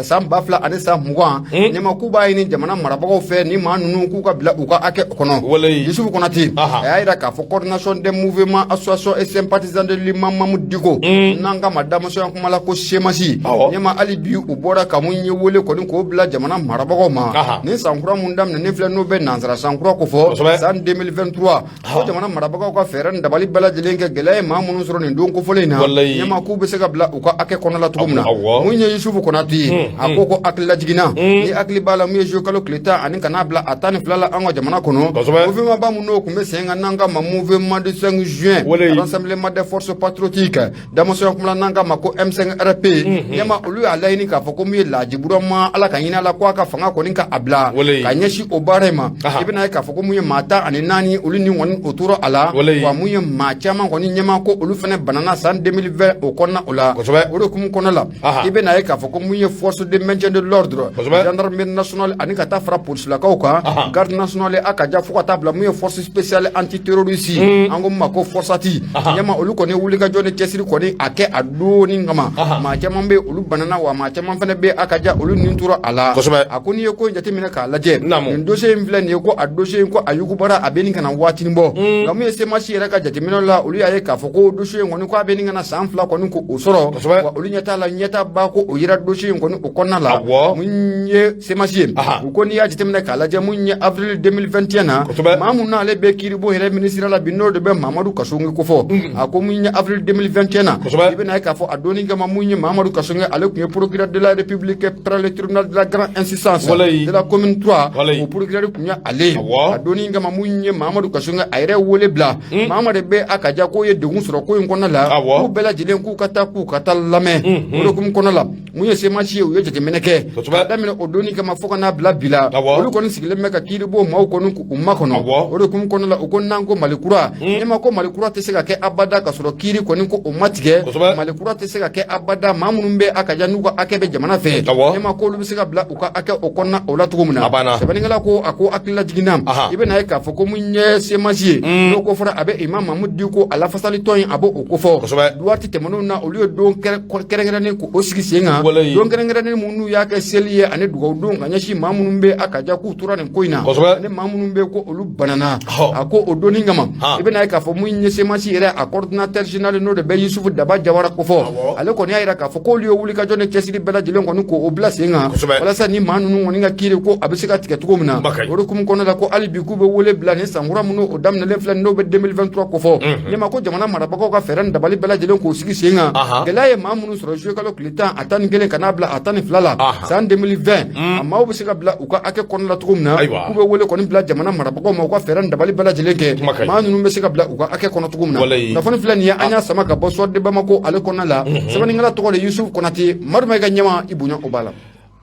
san 2020, ɲɛma k'u b'a ɲini jamana marabagaw fɛ ni maa ninnu k'u ka bila u ka hakɛ kɔnɔ. Yusufu Konate, a y'a jira k'a fɔ coordination des mouvements, associations et sympathisants de l'imam Mamudu Diko, n'an ka ma damasɔnya kuma la ko CMAS, ɲɛma hali bi u bɔra ka mun ye wele kɔni k'o bila jamana marabagaw ma. Ni sankura mun daminɛnen filɛ, n'o bɛ nansara sankura ko fɔ, san 2023, ko jamana marabagaw ka fɛɛrɛ ni dabali bɛɛ lajɛlen kɛ gɛlɛya ye maa minnu sɔrɔ nin don kofɔlen in na, ɲɛma k'u bɛ se ka bila u ka hakɛ kɔnɔ la cogo min na. Mun ye Yusufu Konate ye, a ko ko hakili lajiginna, ni hakili b'a la, mun ye juillet kalo tile 10 ani ka n'a bila a 12 la an ka jamana kɔnɔ, mouvement ba minnu tun bɛ sen kan n'an ka ma mouvement du 5 juin, rassemblement des forces patriotiques, damasɔnya kuma la n'an ka ma ko M5RP, ɲɛma olu y'a laɲini k'a fɔ ko mun ye Laji Burama, Ala ka hinɛ a la, ko a ka fanga kɔni ka a bila ka ɲɛsin o baara in ma. I bɛna ye k'a fɔ ko mun ye maa 14, olu ni kɔni o tora a la, wa mun ye maa caman kɔni ɲɛma ko olu fana banana san 2020 o kɔnɔna o la. O de hukumu kɔnɔ la, i bɛna ye k'a fɔ ko mun ye force de maintien de l'ordre, gendarme armée nationale ani ka taa fara polisilakaw kan, garde nationale, a ka ja, fo ka taa bila mun ye force spéciale antiterroriste, an ko min ma ko FORSAT. Ɲɛma, olu kɔni wulikajɔ ni cɛsiri kɔni a kɛ a donni kama, maa caman bɛ olu banana, wa maa caman fana bɛ, a ka ja, olu nin tora a la. A ko n'i ye ko in jateminɛ k'a lajɛ, nin dossier in filɛ nin ye, ko a dossier in, ko a yugubara, a bɛ nin ka na waatinin bɔ. Nka mun ye CMAS yɛrɛ ka jateminɛ la, olu y'a ye k'a fɔ ko dossier in kɔni, ko a bɛ nin ka na san 2 kɔni ko o sɔrɔ, wa olu ɲɛ t'a la, ɲɛtaaba ko o yera dossier in kɔni o kɔnɔna la. Mun ye CMAS ye, u ko n'i y'a jateminɛ k'a lajɛ, mun ye avril 2021 na, maa mun n'ale bɛ kiiribon yɛrɛ minisiriya la bi, n'o de bɛ Mamadu Kassogué kofɔ, a ko mun ye avril 2021 na, i bɛna ye k'a fɔ a donni kama, mun ye Mamadu Kassogué, ale tun ye procureur de la République près le tribunal de la grande instance de la commune 3, o procureur tun ye ale ye. A donni kama, mun ye Mamadu Kassogué, a yɛrɛ wele bila maa ma de bɛ a ka ja k'o ye degun sɔrɔ ko in kɔnɔna la, k'u bɛɛ lajɛlen k'u ka taa lamɛn. O de hukumu kɔnɔna la, mun ye CMAS ye, u ye jateminɛ kɛ k'a daminɛ o donni kama fo ka n'a bila bi la, olu kɔni sigilen bɛ ka kiiribon maaw kɔni k'u makɔnɔ. O de hukumu kɔnɔna la, u ko n'an ko Mali kura, ɲɛma, ko Mali kura tɛ se ka kɛ abada ka sɔrɔ kiiri kɔni ko o ma tigɛ. Mali kura tɛ se ka kɛ abada, maa minnu bɛ a ka ja n'u ka hakɛ bɛ jamana fɛ, ɲɛma, k'olu bɛ se ka bila u ka hakɛ o kɔnɔna o la cogo min na. Sɛbɛnnikɛla ko a ko hakilila jiginna, i bɛna ye k'a fɔ ko mun ye CMAS ye, n'o ko fɔra, a bɛ Imam Mahmoud Dicko a lafasali tɔn in, a b'o kofɔ. Waati tɛmɛnenw na, olu ye don kɛrɛnkɛrɛnnen k'o sigi sen kan, don kɛrɛnkɛrɛnnen minnu y'a kɛ seli ye ani dugawu don ka ɲɛsin maa minnu bɛ a ka ja k'u tora nin ko in na, ani maa minnu bɛ ko olu banana. A ko o donni kama, i bɛna ye k'a fɔ mun ye CMAS yɛrɛ a coordinateur général, n'o de bɛ Yusufu Daba Jawara kofɔ, ale kɔni y'a jira k'a fɔ k'olu ye wulikajɔ ni cɛsiri bɛɛ lajɛlen kɔni k'o bila sen kan walasa ni maa ninnu kɔni ka kiiri ko a bɛ se ka tigɛ cogo min na. O de hukumu kɔnɔna la, ko hali bi k'u bɛ wele bila nin sankura minnu o daminɛlen filɛ, n'o bɛ 2023 kofɔ, ɲɛma, ko jamana marabagaw ka fɛɛrɛ ni dabali bɛɛ lajɛlen k'o sigi sen kan. Gɛlɛya ye maa minnu sɔrɔ juillet kalo tile 10 a 11 ka n'a bila a 12 la san 2020, a maaw bɛ se ka bila u ka hakɛ kɔnɔna la cogo min na. K'u bɛ wele kɔni bila jamana marabagaw ma, u ka fɛɛrɛ ni dabali bɛɛ lajɛlen kɛ, maa ninnu bɛ se ka bila u ka hakɛ kɔnɔ cogo min na. Kunnafoni filɛ nin ye, an y'a sama ka bɔ Soir de Bamako ale kɔnɔna la. Sɛbɛnnikɛla tɔgɔ de Yusufu Konate. Madu ma, i ka ɲɛma, i bonya o b'a la.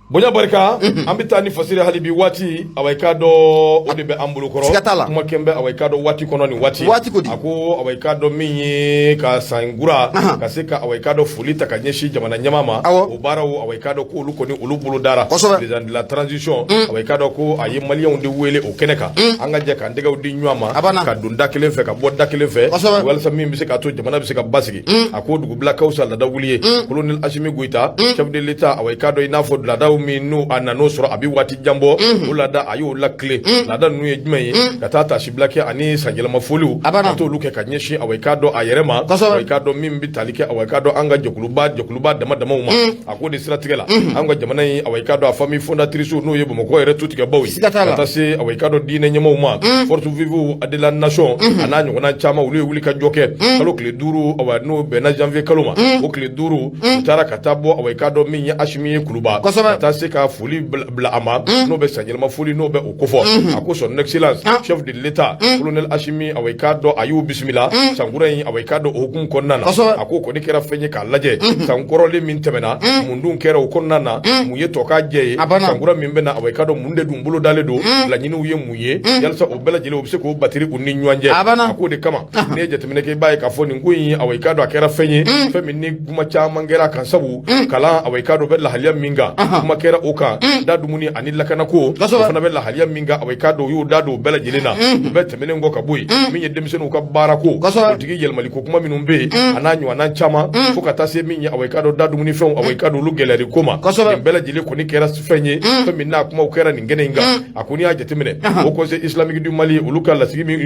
Bonya barika, an bɛ taa ni fasiri hali bi. Waati, awa, i k'a dɔn, o de bɛ an bolo kɔrɔ. Siga t'a la. Kuma kɛn bɛ, awa, i k'a dɔn, waati kɔnɔ nin waati. Waati ko di? A ko, awa, i k'a dɔn, min ye ka sankura ka se ka, awa, i k'a dɔn, foli ta ka ɲɛsin jamana ɲɛmaa ma, o baaraw, awa, i k'a dɔn k'olu kɔni olu bolo dara. Président de la transition, awa, i k'a dɔn ko a ye maliyɛnw de wele o kɛnɛ kan, an ka jɛ k'an tɛgɛw di ɲɔgɔn ma, ka don da kelen fɛ, ka bɔ da kelen fɛ, walasa min bɛ se k'a to jamana bɛ se ka basigi. A ko dugubila ka fisa laada wuli ye. Colonel Assimi Goïta, chef de l'État, awa, i k'a dɔn, i n'a fɔ laadaw min n'o a nan'o sɔrɔ a bɛ waati jan bɔ, o laada, a y'o lakile. Laada ninnu ye jumɛn ye? Ka taa tasibila kɛ ani sanyɛlɛma foliw, ka t'olu kɛ ka ɲɛsin, awa, i k'a dɔn, a yɛrɛ ma, awa, i k'a dɔn, min bɛ tali kɛ, awa, i k'a dɔn, an ka jɛkuluba dama damaw ma. A k'o de siratigɛ la, an ka jamana in, awa, i k'a dɔn, a famille fondatrice, n'o ye Bamakɔ yɛrɛ tutigɛbaw ye, ka taa se, awa, i k'a dɔn, diinɛ ɲɛmaaw ma, force vive de la nation a n'a ɲɔgɔnna caman, olu ye wuli ka jɔ kɛ kalo tile 5, awa, n'o bɛnna janvier kalo ma, o tile 5, u taara ka taa bɔ, awa, i k'a dɔn, min ye Assimi ye Kuluba, ka taa se ka foli bila a ma, n'o bɛ sanyɛlɛma foli, n'o bɛ o kofɔ. A ko son excellence chef de l'État colonel Assimi, awa, i k'a dɔn, a y'u bisimila sankura in, awa, i k'a dɔn, o hukumu kɔnɔna na. A ko kɔni kɛra fɛn ye k'a lajɛ san kɔrɔlen min tɛmɛna, mun dun kɛra o kɔnɔna na, mun ye tɔ k'a jɛ ye, sankura min bɛ na, awa, i k'a dɔn, mun de dun bolo dalen don, laɲiniw ye mun ye, yalisa o bɛɛ lajɛlen o bɛ se k'o batiri u ni ɲɔgɔn cɛ. A k'o de kama, n'i ye jateminɛ kɛ, i b'a ye k'a fɔ nin ko in, awa, i k'a dɔn, a kɛra fɛn ye, fɛn min ni kuma caman kɛra a kan, sabu kalan, awa, i k'a dɔn, bɛ lahaliya min kan, kuma kɛra o kan, da dumuni ani lakanako, o fana bɛ lahaliya min kan, awa, i k'a dɔn, u y'u da don o bɛɛ lajɛlen na. U bɛɛ tɛmɛnen kɔ ka bɔ yen, min ye denmisɛnninw ka baarako, politiki yɛlɛmaliko kuma minnu bɛ yen, a n'a ɲɔgɔnna caman, fo ka taa se min ye, awa, i k'a dɔn, da dumunifɛnw, awa, i k'a dɔn, olu gɛlɛyali ko ma, nin bɛɛ lajɛlen kɔni kɛra fɛn ye, fɛn min n'a kumaw kɛra nin kɛnɛ in kan. A ko n'i y'a jateminɛ, o Conseil islamique du Mali, olu ka lasigi min,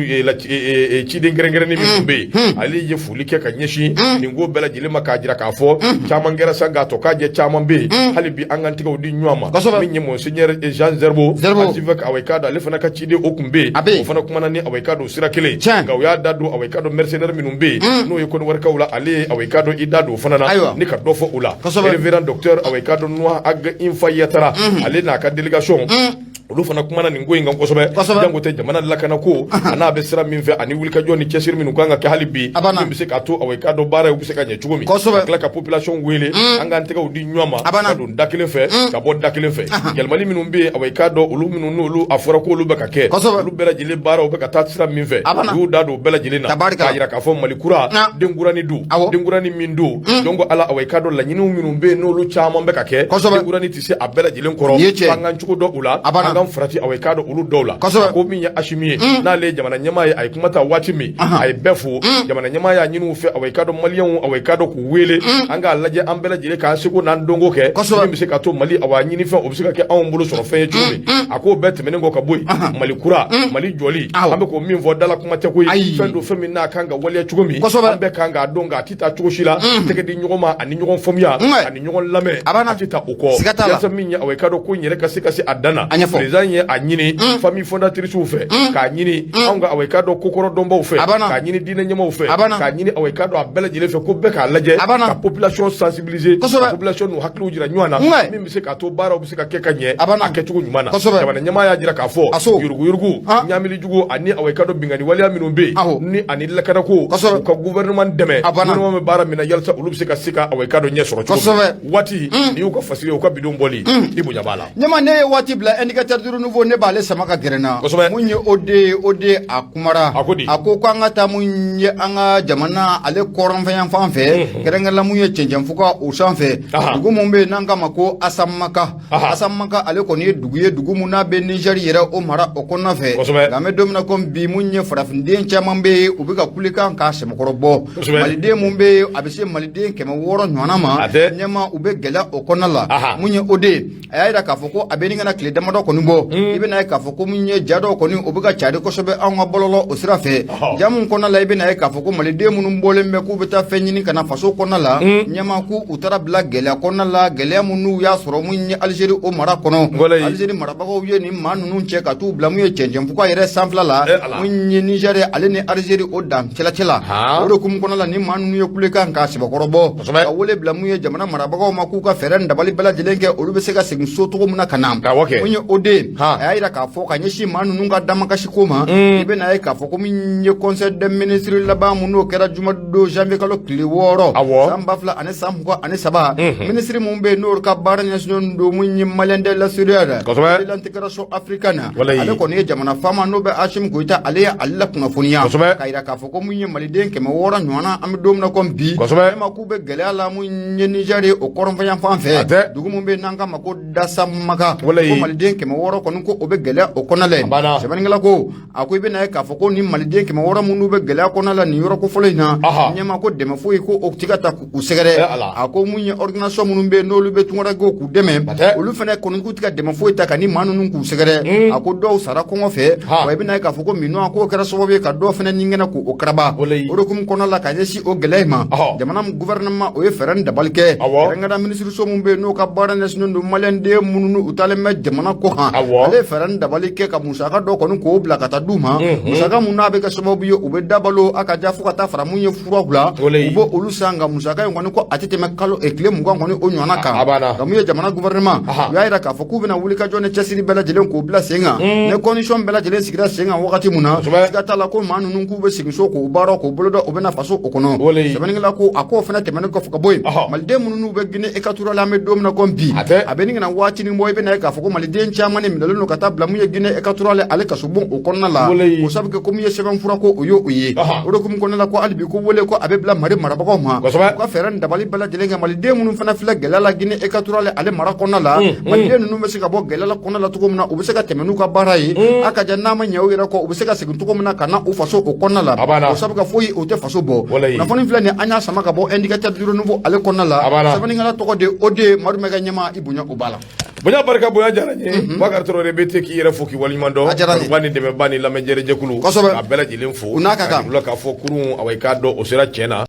ciden kɛrɛnkɛrɛnnen min tun bɛ yen, ale ye foli kɛ ka ɲɛsin nin ko bɛɛ lajɛlen ma, k'a jira k'a fɔ caman kɛra sa, k'a tɔ k'a jɛ caman bɛ yen, hali bi an k'an tɛgɛw di ɲɔgɔn ma. Min ye monseigneur Jean Zerbo, archevêque, awa, i k'a dɔn, ale fana ka ciden, o tun bɛ yen, o fana kumana ni, awa, i k'a dɔn, sira kelen. Nka u y'a da don, awa, i k'a dɔn, mercenaires minnu bɛ yen, n'o ye Kɔnɔwarikaw la, ale ye, awa, i k'a dɔn, i da don o fana na ni ka dɔ fɔ o la. Révérend docteur, awa, i k'a dɔn, Noah Ag Infa Yatara, ale n'a ka délégation. Olu fana kumana nin ko in kan kosɛbɛ. Janko tɛ jamana lakana ko a n'a bɛ sira min fɛ ani wulikajɔ ni cɛsiri minnu kan ka kɛ hali bi, min bɛ se k'a to awa i k'a dɔn baara u bɛ se ka ɲɛ cogo min, ka tila ka population wele, an k'an tɛgɛw di ɲɔgɔn ma ka don da kelen fɛ ka bɔ da kelen fɛ. Yɛlɛmali minnu bɛ yen, awa i k'a dɔn olu minnu n'olu a fɔra k'olu bɛ ka kɛ, olu bɛɛ lajɛlen baaraw bɛ ka taa sira min fɛ, u y'u da don o bɛɛ lajɛlen na k'a jira k'a fɔ Mali kura denkuranin don, denkuranin min don. Donc ala awa i k'a dɔn laɲiniw minnu bɛ yen n'olu caman bɛ ka kɛ, denkuranin tɛ se a bɛɛ lajɛlen kɔrɔ, an k'an cogo dɔn u la, an k'an farati awa i k'a dɔn olu dɔw la. Ko min ye Asimi ye, n'ale ye jamana ɲɛmaa ye, a ye kuma ta waati min, a ye bɛɛ fo. Jamana ɲɛmaa y'a ɲini u fɛ, awa i k'a dɔn maliyɛnw, awa i k'a dɔn k'u wele, an k'a lajɛ an bɛɛ lajɛlen k'an seko n'an dɔnko kɛ min bɛ se ka to Mali awa ɲinifɛn o bɛ se ka kɛ anw bolo sɔrɔ fɛn ye cogo min. A k'o bɛɛ tɛmɛnen kɔ ka bɔ yen, Mali kura, Mali jɔli, an bɛ k'o min fɔ, dala kuma tɛ koyi, fɛn don, fɛn min n'a kan ka waleya cogo min, an bɛɛ kan k'a dɔn k'a tɛ taa cogo si la tɛgɛ di ɲɔgɔn ma ani ɲɔgɔn faamuya ani ɲɔgɔn lamɛn, a tɛ taa o kɔ. Yasa min ye awa i k'a dɔn ko in yɛrɛ ka se ka se a dan na, président ye a ɲini famille fondatrice fɛ, k'a ɲini anw ka awa i k'a dɔn kokɔrɔ dɔnbaw fɛ, k'a ɲini diinɛ ɲɛmaaw fɛ, k'a ɲini awa i k'a dɔn a bɛɛ lajɛlen fɛ, ko bɛɛ k'a lajɛ ka population sensibiliser, ka population n'u hakiliw jira ɲɔgɔn na, min bɛ se k'a to baaraw bɛ se ka kɛ ka ɲɛ a kɛcogo ɲuman na. Jamana ɲɛmaa y'a jira k'a fɔ yuruguyurugu, ɲaamili jugu ani awa i k'a dɔn binkanni waleya minnu bɛ yen ni ani lakanako, u ka gouvernement dɛmɛ, gouvernement bɛ baara min na yalasa olu bɛ se ka awa i k'a dɔn ɲɛ sɔrɔ cogo min. Waati n'i y'u ka fasiri, u ka bidon bɔli, i bonya b'a la. Ɲɛma, ne ye waati bila Indicateur du Renouveau, ne b'ale sama ka gɛrɛ na. Mun ye o de ye, o de a kumara. A ko di? A ko k'an ka taa mun ye an ka jamana ale kɔrɔnfɛ fan fɛ, kɛrɛnkɛrɛnla mun ye cɛncɛnfuga o sanfɛ, dugu mun bɛ yen n'an k'a ma ko Asamaka. Asamaka ale kɔni ye dugu ye, dugu mun n'a bɛ Nizɛri yɛrɛ o mara o kɔnɔna fɛ. Nka an bɛ don min na komi bi, mun ye farafinden caman bɛ yen, u bɛ ka kulekan k'a sɛbɛkɔrɔ bɔ. Maliden mun bɛ yen, a bɛ se maliden 600 ɲɔgɔnna ma, ɲɛma, u bɛ gɛlɛya o kɔnɔna la. Mun ye o de ye, a y'a jira k'a fɔ ko a bɛ nin kana tile damadɔ kɔni bɔ, i bɛna ye k'a fɔ ko mun ye ja dɔw kɔni o bɛ ka cari kosɛbɛ anw ka bɔlɔlɔ o sira fɛ. Ja mun kɔnɔna la, i bɛna ye k'a fɔ ko maliden minnu bɔlen bɛ k'u bɛ taa fɛn ɲini ka na faso kɔnɔna la, ɲɛma, k'u u taara bila gɛlɛya kɔnɔna la, gɛlɛya mun n'u y'a sɔrɔ mun ye Alizeri o mara kɔnɔ. Alizeri marabagaw ye nin maa ninnu cɛ ka t'u bila mun ye cɛncɛnfuga yɛrɛ sanfɛla la, mun ye Nizɛri ale ni Alizeri o dan cɛlacɛ la. O de hukumu kɔnɔna la, nin maa ninnu ye kulekan k'a sɛbɛkɔrɔ bɔ, ka wele bila mun ye jamana marabagaw ma k'u ka fɛɛrɛ ni dabali bɛɛ lajɛlen kɛ, olu bɛ se ka segin so cogo min na ka na. Mun ye o de, a y'a jira k'a fɔ ka ɲɛsin maa ninnu ka damakasi ko ma, i bɛna ye k'a fɔ ko min ye conseil des ministres laban mun n'o kɛra jumadon janvier kalo tile 6 san 2023, minisiri mun bɛ yen n'o ka baara ɲɛsinnen don mun ye Maliens de l'extérieur, de l'intégration africaine, ale kɔni ye jamana faama n'o bɛ Asimi Goyita, ale ye ale la kunnafoniya k'a jira k'a fɔ ko mun ye maliden 600 ɲɔgɔnna, an bɛ don min na komi bi, ma k'u bɛ gɛlɛya la mun ye Nizɛri o kɔrɔnfɛ fan fɛ, dugu mun bɛ yen n'an k'a ma ko Dasamaka, ko maliden 600 kɔni ko o bɛ gɛlɛya o kɔnɔna la. Sɛbɛnnikɛla ko, a ko i bɛna ye k'a fɔ ko ni maliden 600 minnu bɛ gɛlɛya kɔnɔna la nin yɔrɔ ko fɔlɔ in na, ɲɛma, ko dɛmɛ foyi ko o tɛ ka taa k'u sɛgɛrɛ. A ko mun ye organisation minnu bɛ yen n'olu bɛ tunkarankew k'u dɛmɛ, olu fana kɔni k'u tɛ ka dɛmɛ foyi ta ka ni maa ninnu k'u sɛgɛrɛ. A ko dɔw sara kɔngɔ fɛ, wa i bɛna ye k'a fɔ ko minnu k'o kɛra sababu ye ka dɔw fana ni kɛnɛ k'o karaba. O de hukumu kɔnɔna la, ka ɲɛsin o gɛlɛya in ma, jamana gouvernement o ye fɛɛrɛ ni dabali kɛ, kɛrɛnkɛrɛnnenya minisiriso min bɛ yen n'o ka baara ɲɛsinnen don maliyɛnden minnu u taalen bɛ jamana kɔ kan, ale ye fɛɛrɛ ni dabali kɛ ka musaka dɔ kɔni k'o bila ka taa d'u ma, musaka mun n'a bɛ kɛ sababu ye u bɛ dabalo a ka ja fo ka taa fara mun ye furaw la, u b'o olu san. Nka musaka in kɔni ko a tɛ tɛmɛ kalo tile 20 kɔni o ɲɔgɔnna kan. Nka mun ye jamana gouvernement, u y'a jira k'a fɔ k'u bɛna wulikajɔ ni cɛsiri bɛɛ lajɛlen k'o bila sen kan. Ni condition bɛɛ lajɛlen sigira sen kan wagati mun na, siga t'a la ko maa ninnu k'u bɛ segin so k'o baara k'o boloda, u bɛna faso o kɔnɔ. Sɛbɛnnikɛla ko a k'o fana tɛmɛnen kɔfɛ ka bɔ yen, maliden minnu bɛ Guinée équatoriale, an bɛ don min na komi bi, a bɛ nin kana waatinin bɔ, i bɛna ye k'a fɔ ko maliden caman de minɛlen don ka taa bila mun ye Guinée équatoriale ale kasobon o kɔnɔna la, o sabu kɛ ko mun ye sɛbɛnfura ko o ye o ye. O de hukumu kɔnɔna la, ko hali bi ko wele ko a bɛ bila Mali marabagaw ma, u ka fɛɛrɛ ni dabali bɛɛ lajɛlen kɛ maliden minnu fana filɛ gɛlɛya la Guinée équatoriale ale mara kɔnɔna la, maliden ninnu bɛ se ka bɔ gɛlɛya la kɔnɔna la cogo min na, u bɛ se ka tɛmɛ n'u ka baara ye a ka ja, n'a ma ɲɛ u yɛrɛ kɔ, u bɛ se ka segin cogo min na ka na u faso o kɔnɔna la, o sabu ka foyi o tɛ faso bɔ. Kunnafoni filɛ nin, an y'a sama ka bɔ Indicateur du Renouveau ale kɔnɔna la. Sɛbɛnnikɛla tɔgɔ de o de Madu Mɛkɛ. Ɲɛma, i bonya o b'a la. Bonya barika, bonya diyara n ye. Bakari Traoré bɛ te k'i yɛrɛ fo k'i waleɲuman dɔn. A diyara n ye. Ba ni dɛmɛba ni lamɛnjɛrɛjɛkulu, Kosɛbɛ. ka bɛɛ lajɛlen fo. U n'a ka kan. K'a fɔ kurun awa i k'a dɔn o sera tiɲɛ na.